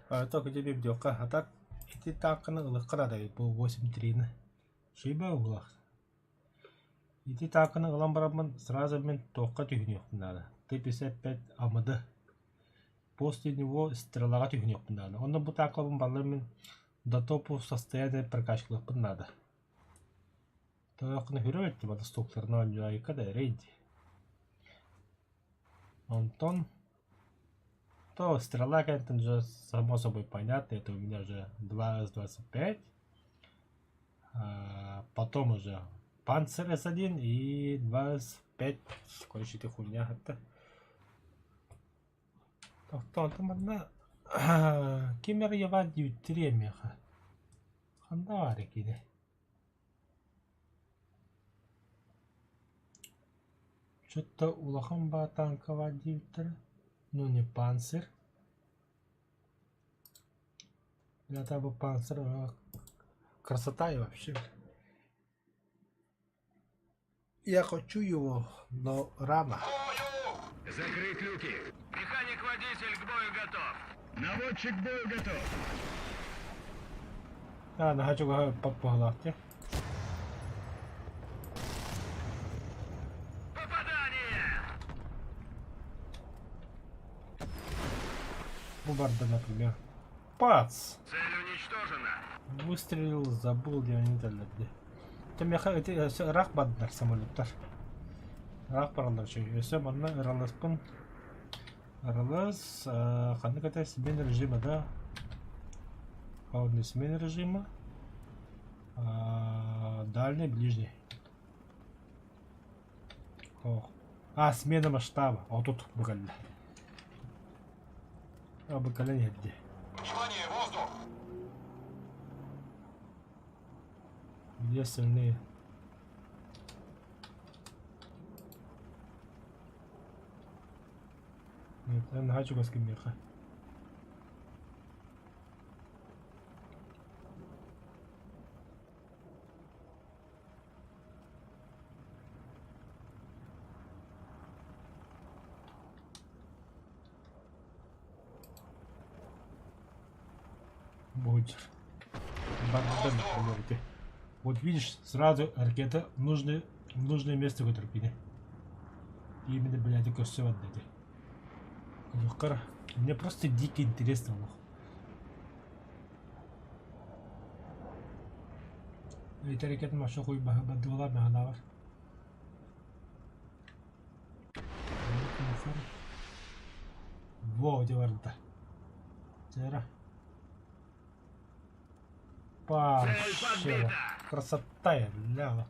А то где бибдёка, а так ити таакканы ылыахха наада эбит бу 8-3-ни. Шиба угулах. Ити таакканы ылан бараммын сразу мин туохха түһүнүөхпүн наада. Т-55 АМД. После него стрелаҕа түһүнүөхпүн наада. Онно бу тааккабын баллар мин до топу состояние прокачкалыахпын наада. Тооххуна хүрэ эттим, ата стуктарына оонньуайка да эрэй дии. Онтон то стрела кэнниттэн уже само собой понятно, это у меня уже 2 С-25, а, потом уже Панцер С1 и 2 С5, короче, ты хуйня это. Тохтоон манна ким эрэ Иван диэбиттириэ миэхэ. Ханна баар кини? Чё-то улахан баа тааҥка баар диэбиттэрэ, но не панцирь. Это бы панцирь, красота и вообще. Я хочу его, но рано. Закрыть люки. Механик-водитель к бою готов. Наводчик к бою готов. А, наһаа чугаһа быһыылаах дии. Попадание! Бу барда, например. Пац! Цель уничтожена. Выстрелил, забыл, где они дали. Миэхэ ити өссө ыраах бардылар самолеттар. Ыраах бараллар үчүгэй. Өссө манна ыраласпын ыралас ханнык этэ смена режима да холодный смена режима дальний ближний Ох. А, смена масштаба. О, тут бу кэллэ. А, бу кэлэн иһэрдэ. Внимание, воздух! Где остальные? Нет, наһаа чугас кимиэхэ. Будет. Барда, Вот видишь, сразу ракета в нужное, в нужное место көтөрбүнэ. Именно, блядь, көрсө барда Мне просто дико интересно было. Ити ракета маша хуй баддылар маханавар. Во, где барда. Тера. Пащера. Красота, я, бля.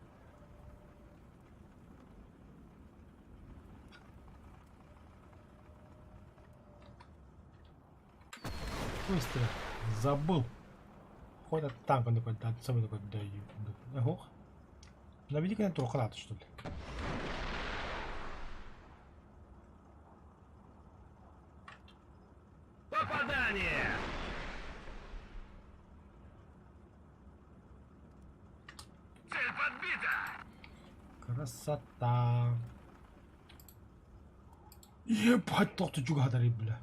Быстро. Забыл. Хоть от танка такой, да, самый такой, да, ох. Наведи-ка на трухрат, что ли. Попадание! Цель подбита! Красота. Ебать, тохту чугадарый, бля.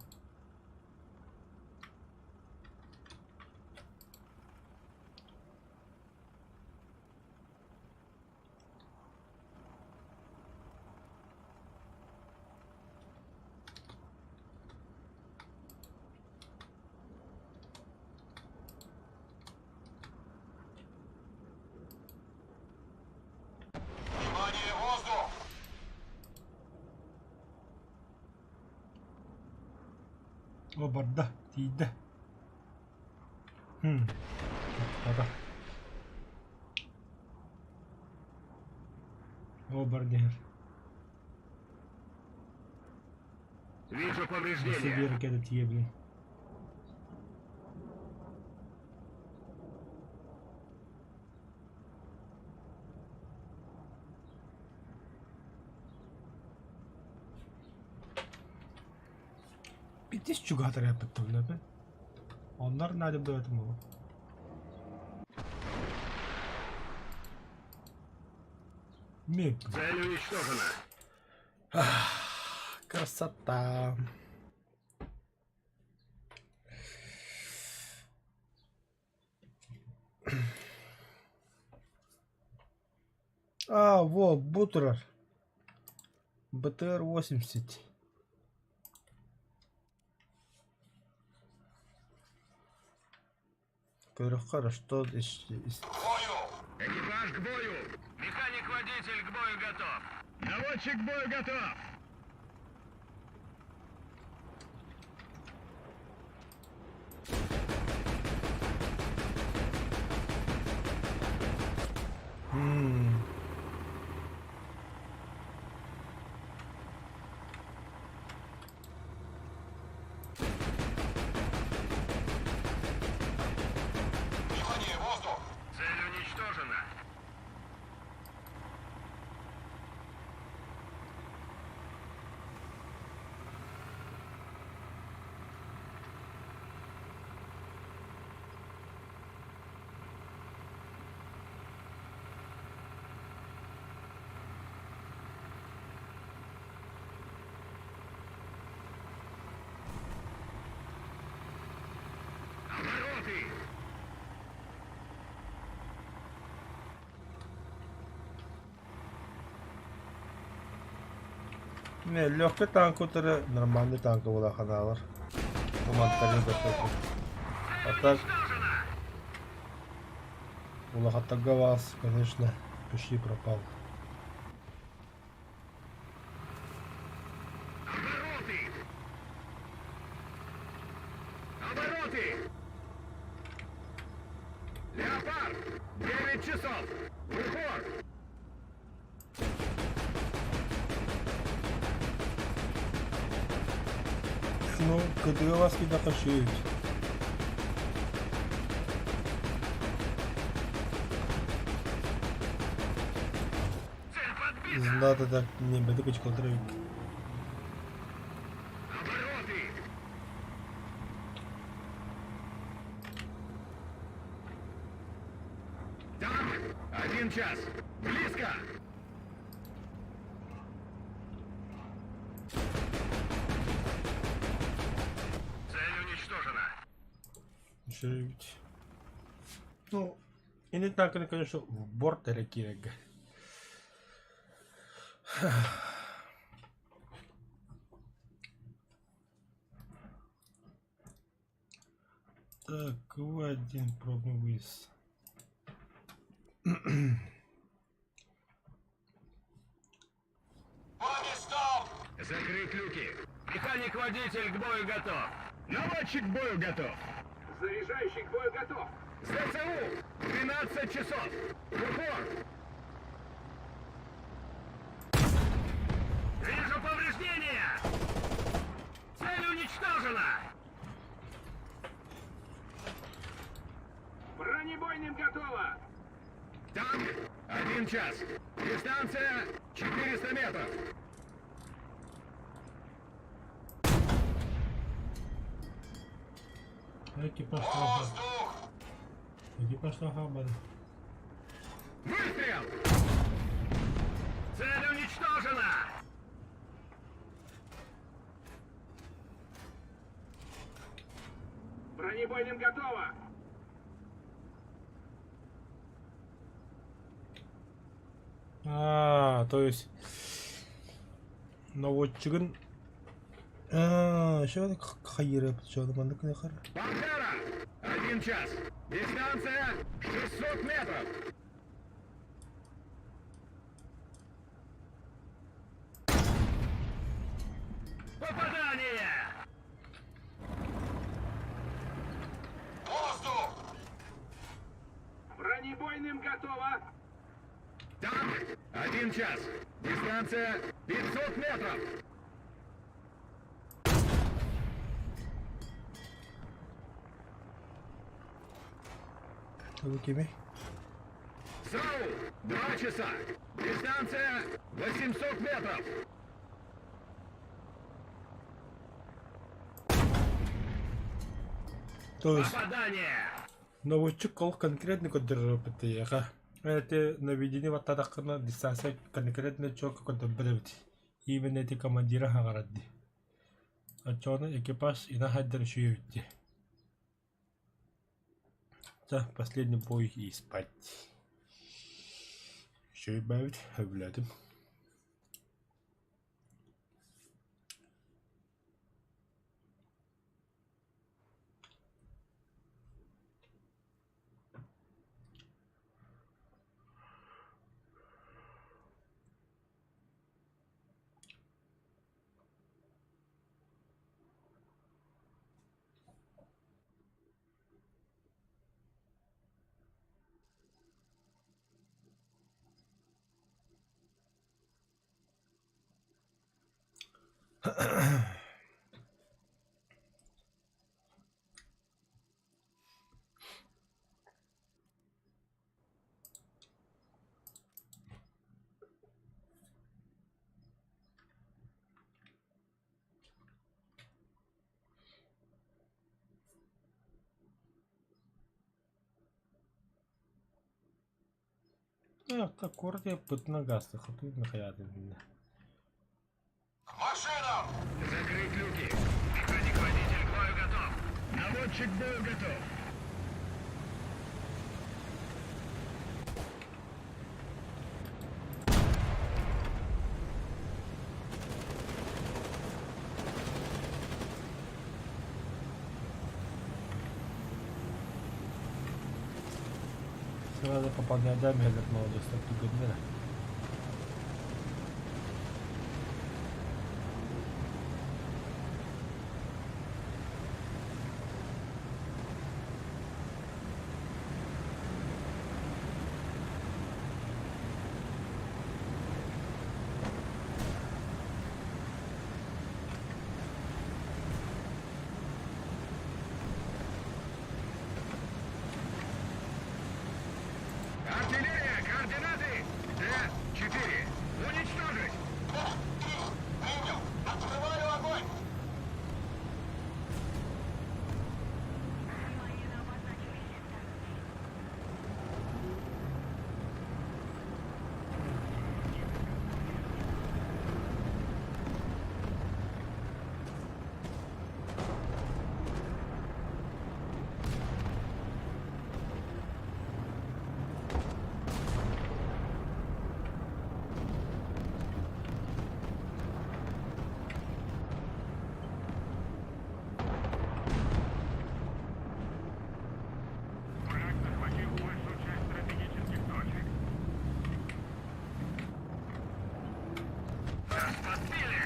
Внимание, воздух! О, барда, тиийдэ. Хм. Хата. О, бар диһэр. Вижу Өссө повреждения. биир ракета тиийэ Биирдэ чугаһатар эппиттэр Оннор Надя бөҕөтүн буолуо. Цель уничтожена. Красота. А, во, бу турар. БТР-80. Көрүөххэ эрэ, что К бою! Экипаж к бою! Механик-водитель к бою готов! Наводчик к бою готов! М. Внимание, воздух! Цель уничтожена. Обороты! Не, легкий танк утары нормальный танк буолаханаалар. Тумантары да А так Уничтожена! улахаттарга вас, конечно, пиши пропал. Обороты! Обороты! Леопард! 9 часов! В упор! Ну, кытыга вас кидэхэ шүүт. Цель подбита! Знаты так не бэдик учкалдыр Обороты! Танк! 1 час! Близко! Цель уничтожена. Шүүт. Ну, и не так, конечно, в борт эрэ. Так, В1 пробный выезд. По местам! Закрыть люки. Механик-водитель к бою готов. Наводчик к бою готов. Заряжающий к бою готов. ЗСУ! 12 часов! В упор! Вижу повреждения! Цель уничтожена! Бронебойным готово. Танк! 1 час! Дистанция 400 метров! Экипаж траха. Воздух! Экипаж траха баар. Выстрел! Цель уничтожена! Бронебойным готово. А, то есть наводчигын А, еще хайыры, что маннык нахар. Пантера! 1 час! Дистанция 600 метров! Попадание! Воздух! Бронебойным готово. Танк! 1 час! Дистанция 500 метров! Бу кимий? САУ! 2 часа! Дистанция 800 метров! То есть Попадание! наводчик ол конкретно көрдөрөр эйиэхэ. Эти наведение баттаатаххына дистанция конкретно четко көрдөрбөт эбит. Именно эти командира хаҥарар дии. Оччоҕуна экипаж ина хайдар үчүгэй эбит дии. Чэ, последний бой и спать. Үчүгэй баайбыт, сөбүлээтим. Так куорат пытына гаста хотуй Михаил. К машинам! Закрыть люки! Механик-водитель к бою готов! Наводчик к бою готов! Сразу пополняй этот молодец, так ты. Артиллерия, координаты! Д-4! Уничтожить! Д-3! Принял! Открываю огонь! Внимание на обозначенный сектор. Враг захватил большую часть стратегических точек. Нас подбили!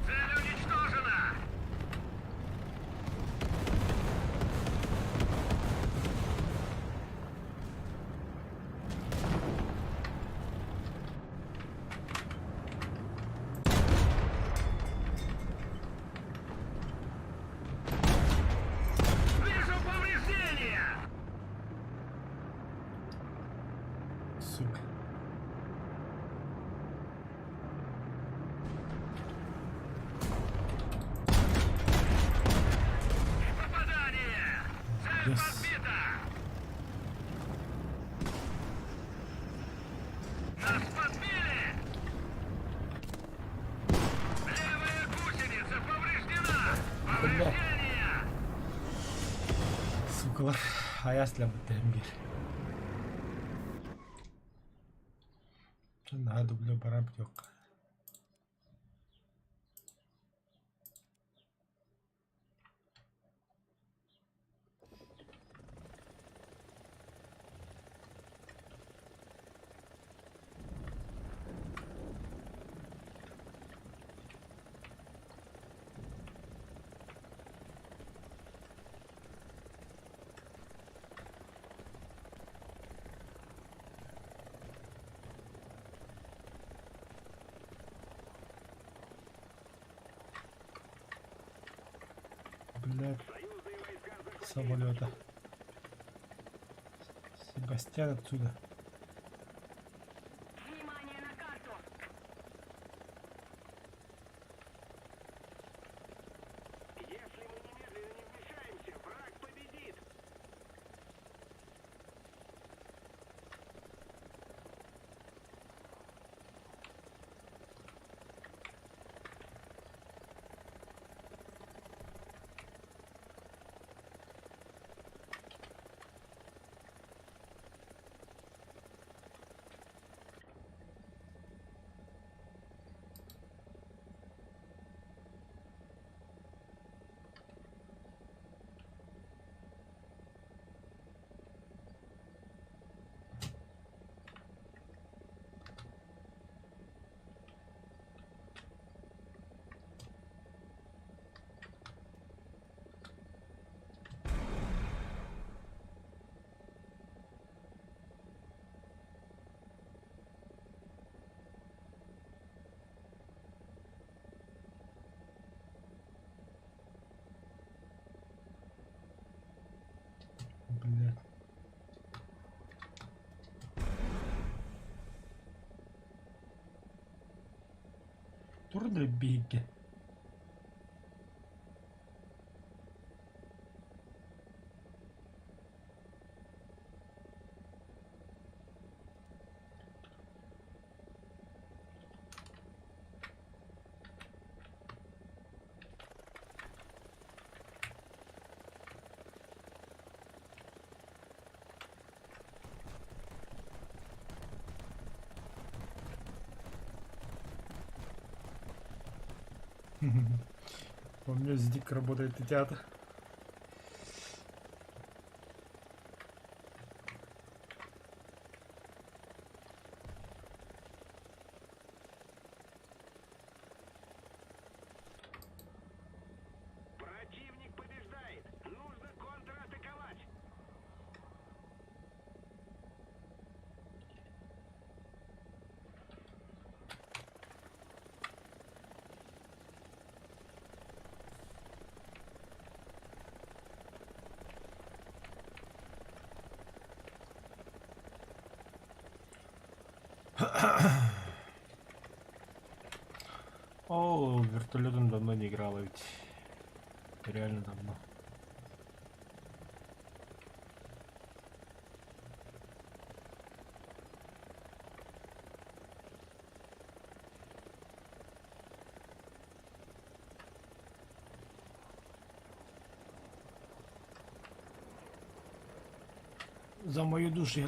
Цель уничтожена! Вижу повреждения! Сука. Попадание! Цель Yes. подбита! Нас подбили! Левая гусеница повреждена! Повреждения! Сукалар. Аяс ләбіттәмгер. Надо, бля, барам yok. Блядь. Самолета. Себастьян отсюда. Внимание на карту! Если мы немедленно не вмешаемся, враг победит. Блядь. Турнир биги. У меня здик работает и театр. Противник побеждает. Нужно контратаковать. О, вертолетом давно не играла ведь. Реально давно. За мою душу я...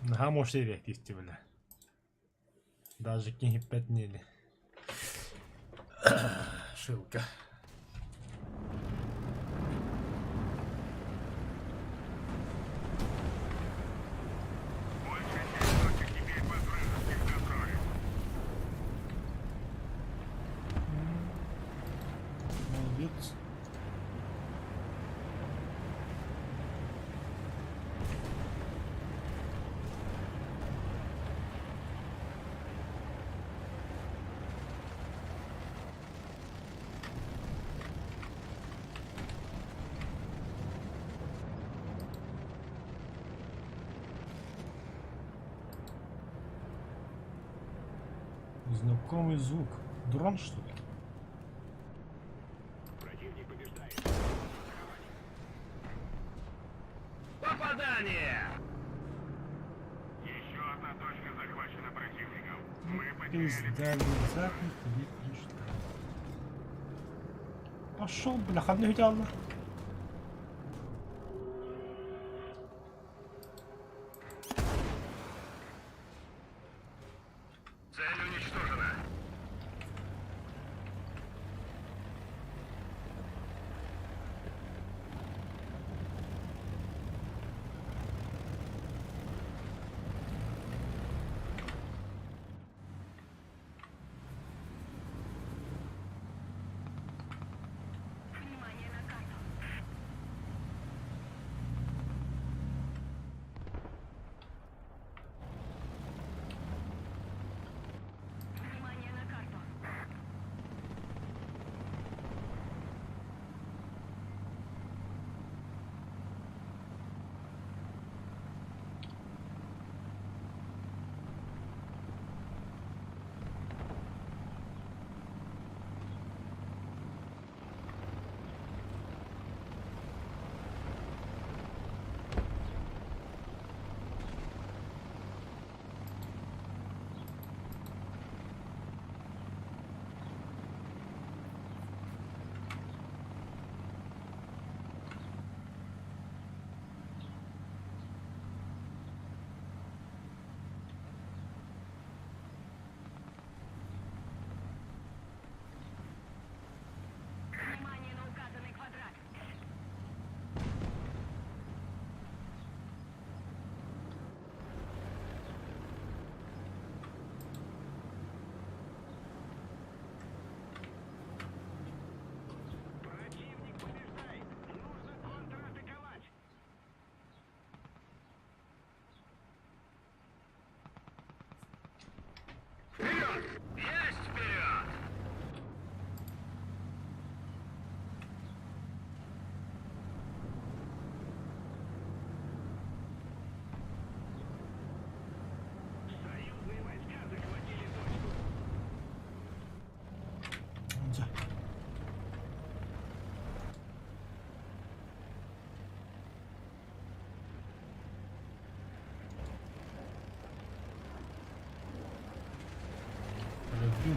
Наһаа мощный реактив бля. Даже книги пятнели. Шилка. Большая часть точек теперь под вражеским контролем. Молодец. Знакомый звук. Дрон, что ли? Противник побеждает. Попадание! Еще одна точка захвачена противником. Мы потеряли Пизда, внезапно тебе пришла. Пошел, бляха, не идеально. Цель уничтожена. Внимание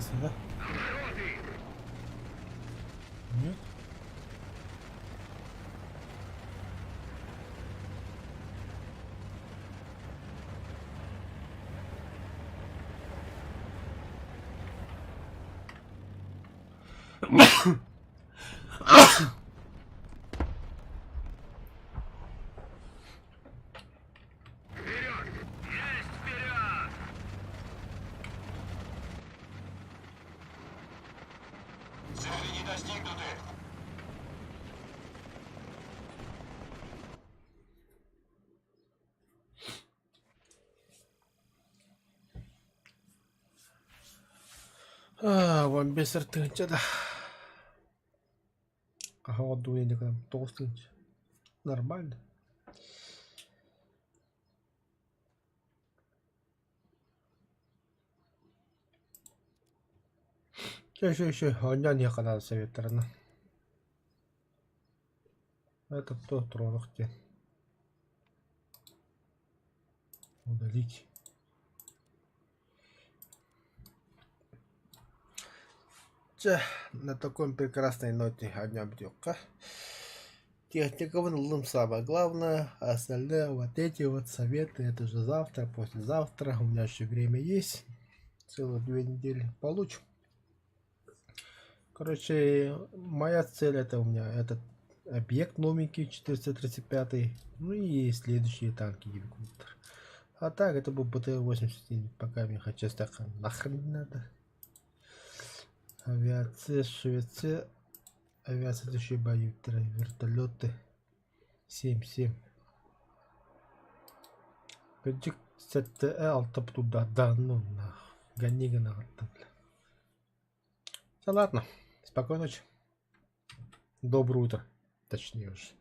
Разница, да? Обороты! Нет? Вперед! Есть вперед! Цели не достигнуты. Аа, 15 тыһыынча да. Хаһан ордугун 9 тыһыынча. Нормально. Чэ, чэ, чэ, оонньоон иһиэххэ наада советтарынан. Это кто туруорах диэн. Удалить. Чэ, на такой прекрасной ноте оонньоон бүтүөххэ. Техникабын ыллым самое главное, а остальное вот эти вот советы, это же завтра, послезавтра, у меня еще время есть, целых 2 недели получим. Короче, моя цель это у меня этот объект новенький 435, ну и следующие танки Геликоптер. А так это был БТ-81, пока мне честно нахрен не надо. Авиация, Швеция, авиация еще вертолеты 7-7. Кырдьык 7 6 туда, да ну нах, гони гына бля. Да ладно, спокойной ночи. Доброе утро, точнее уже.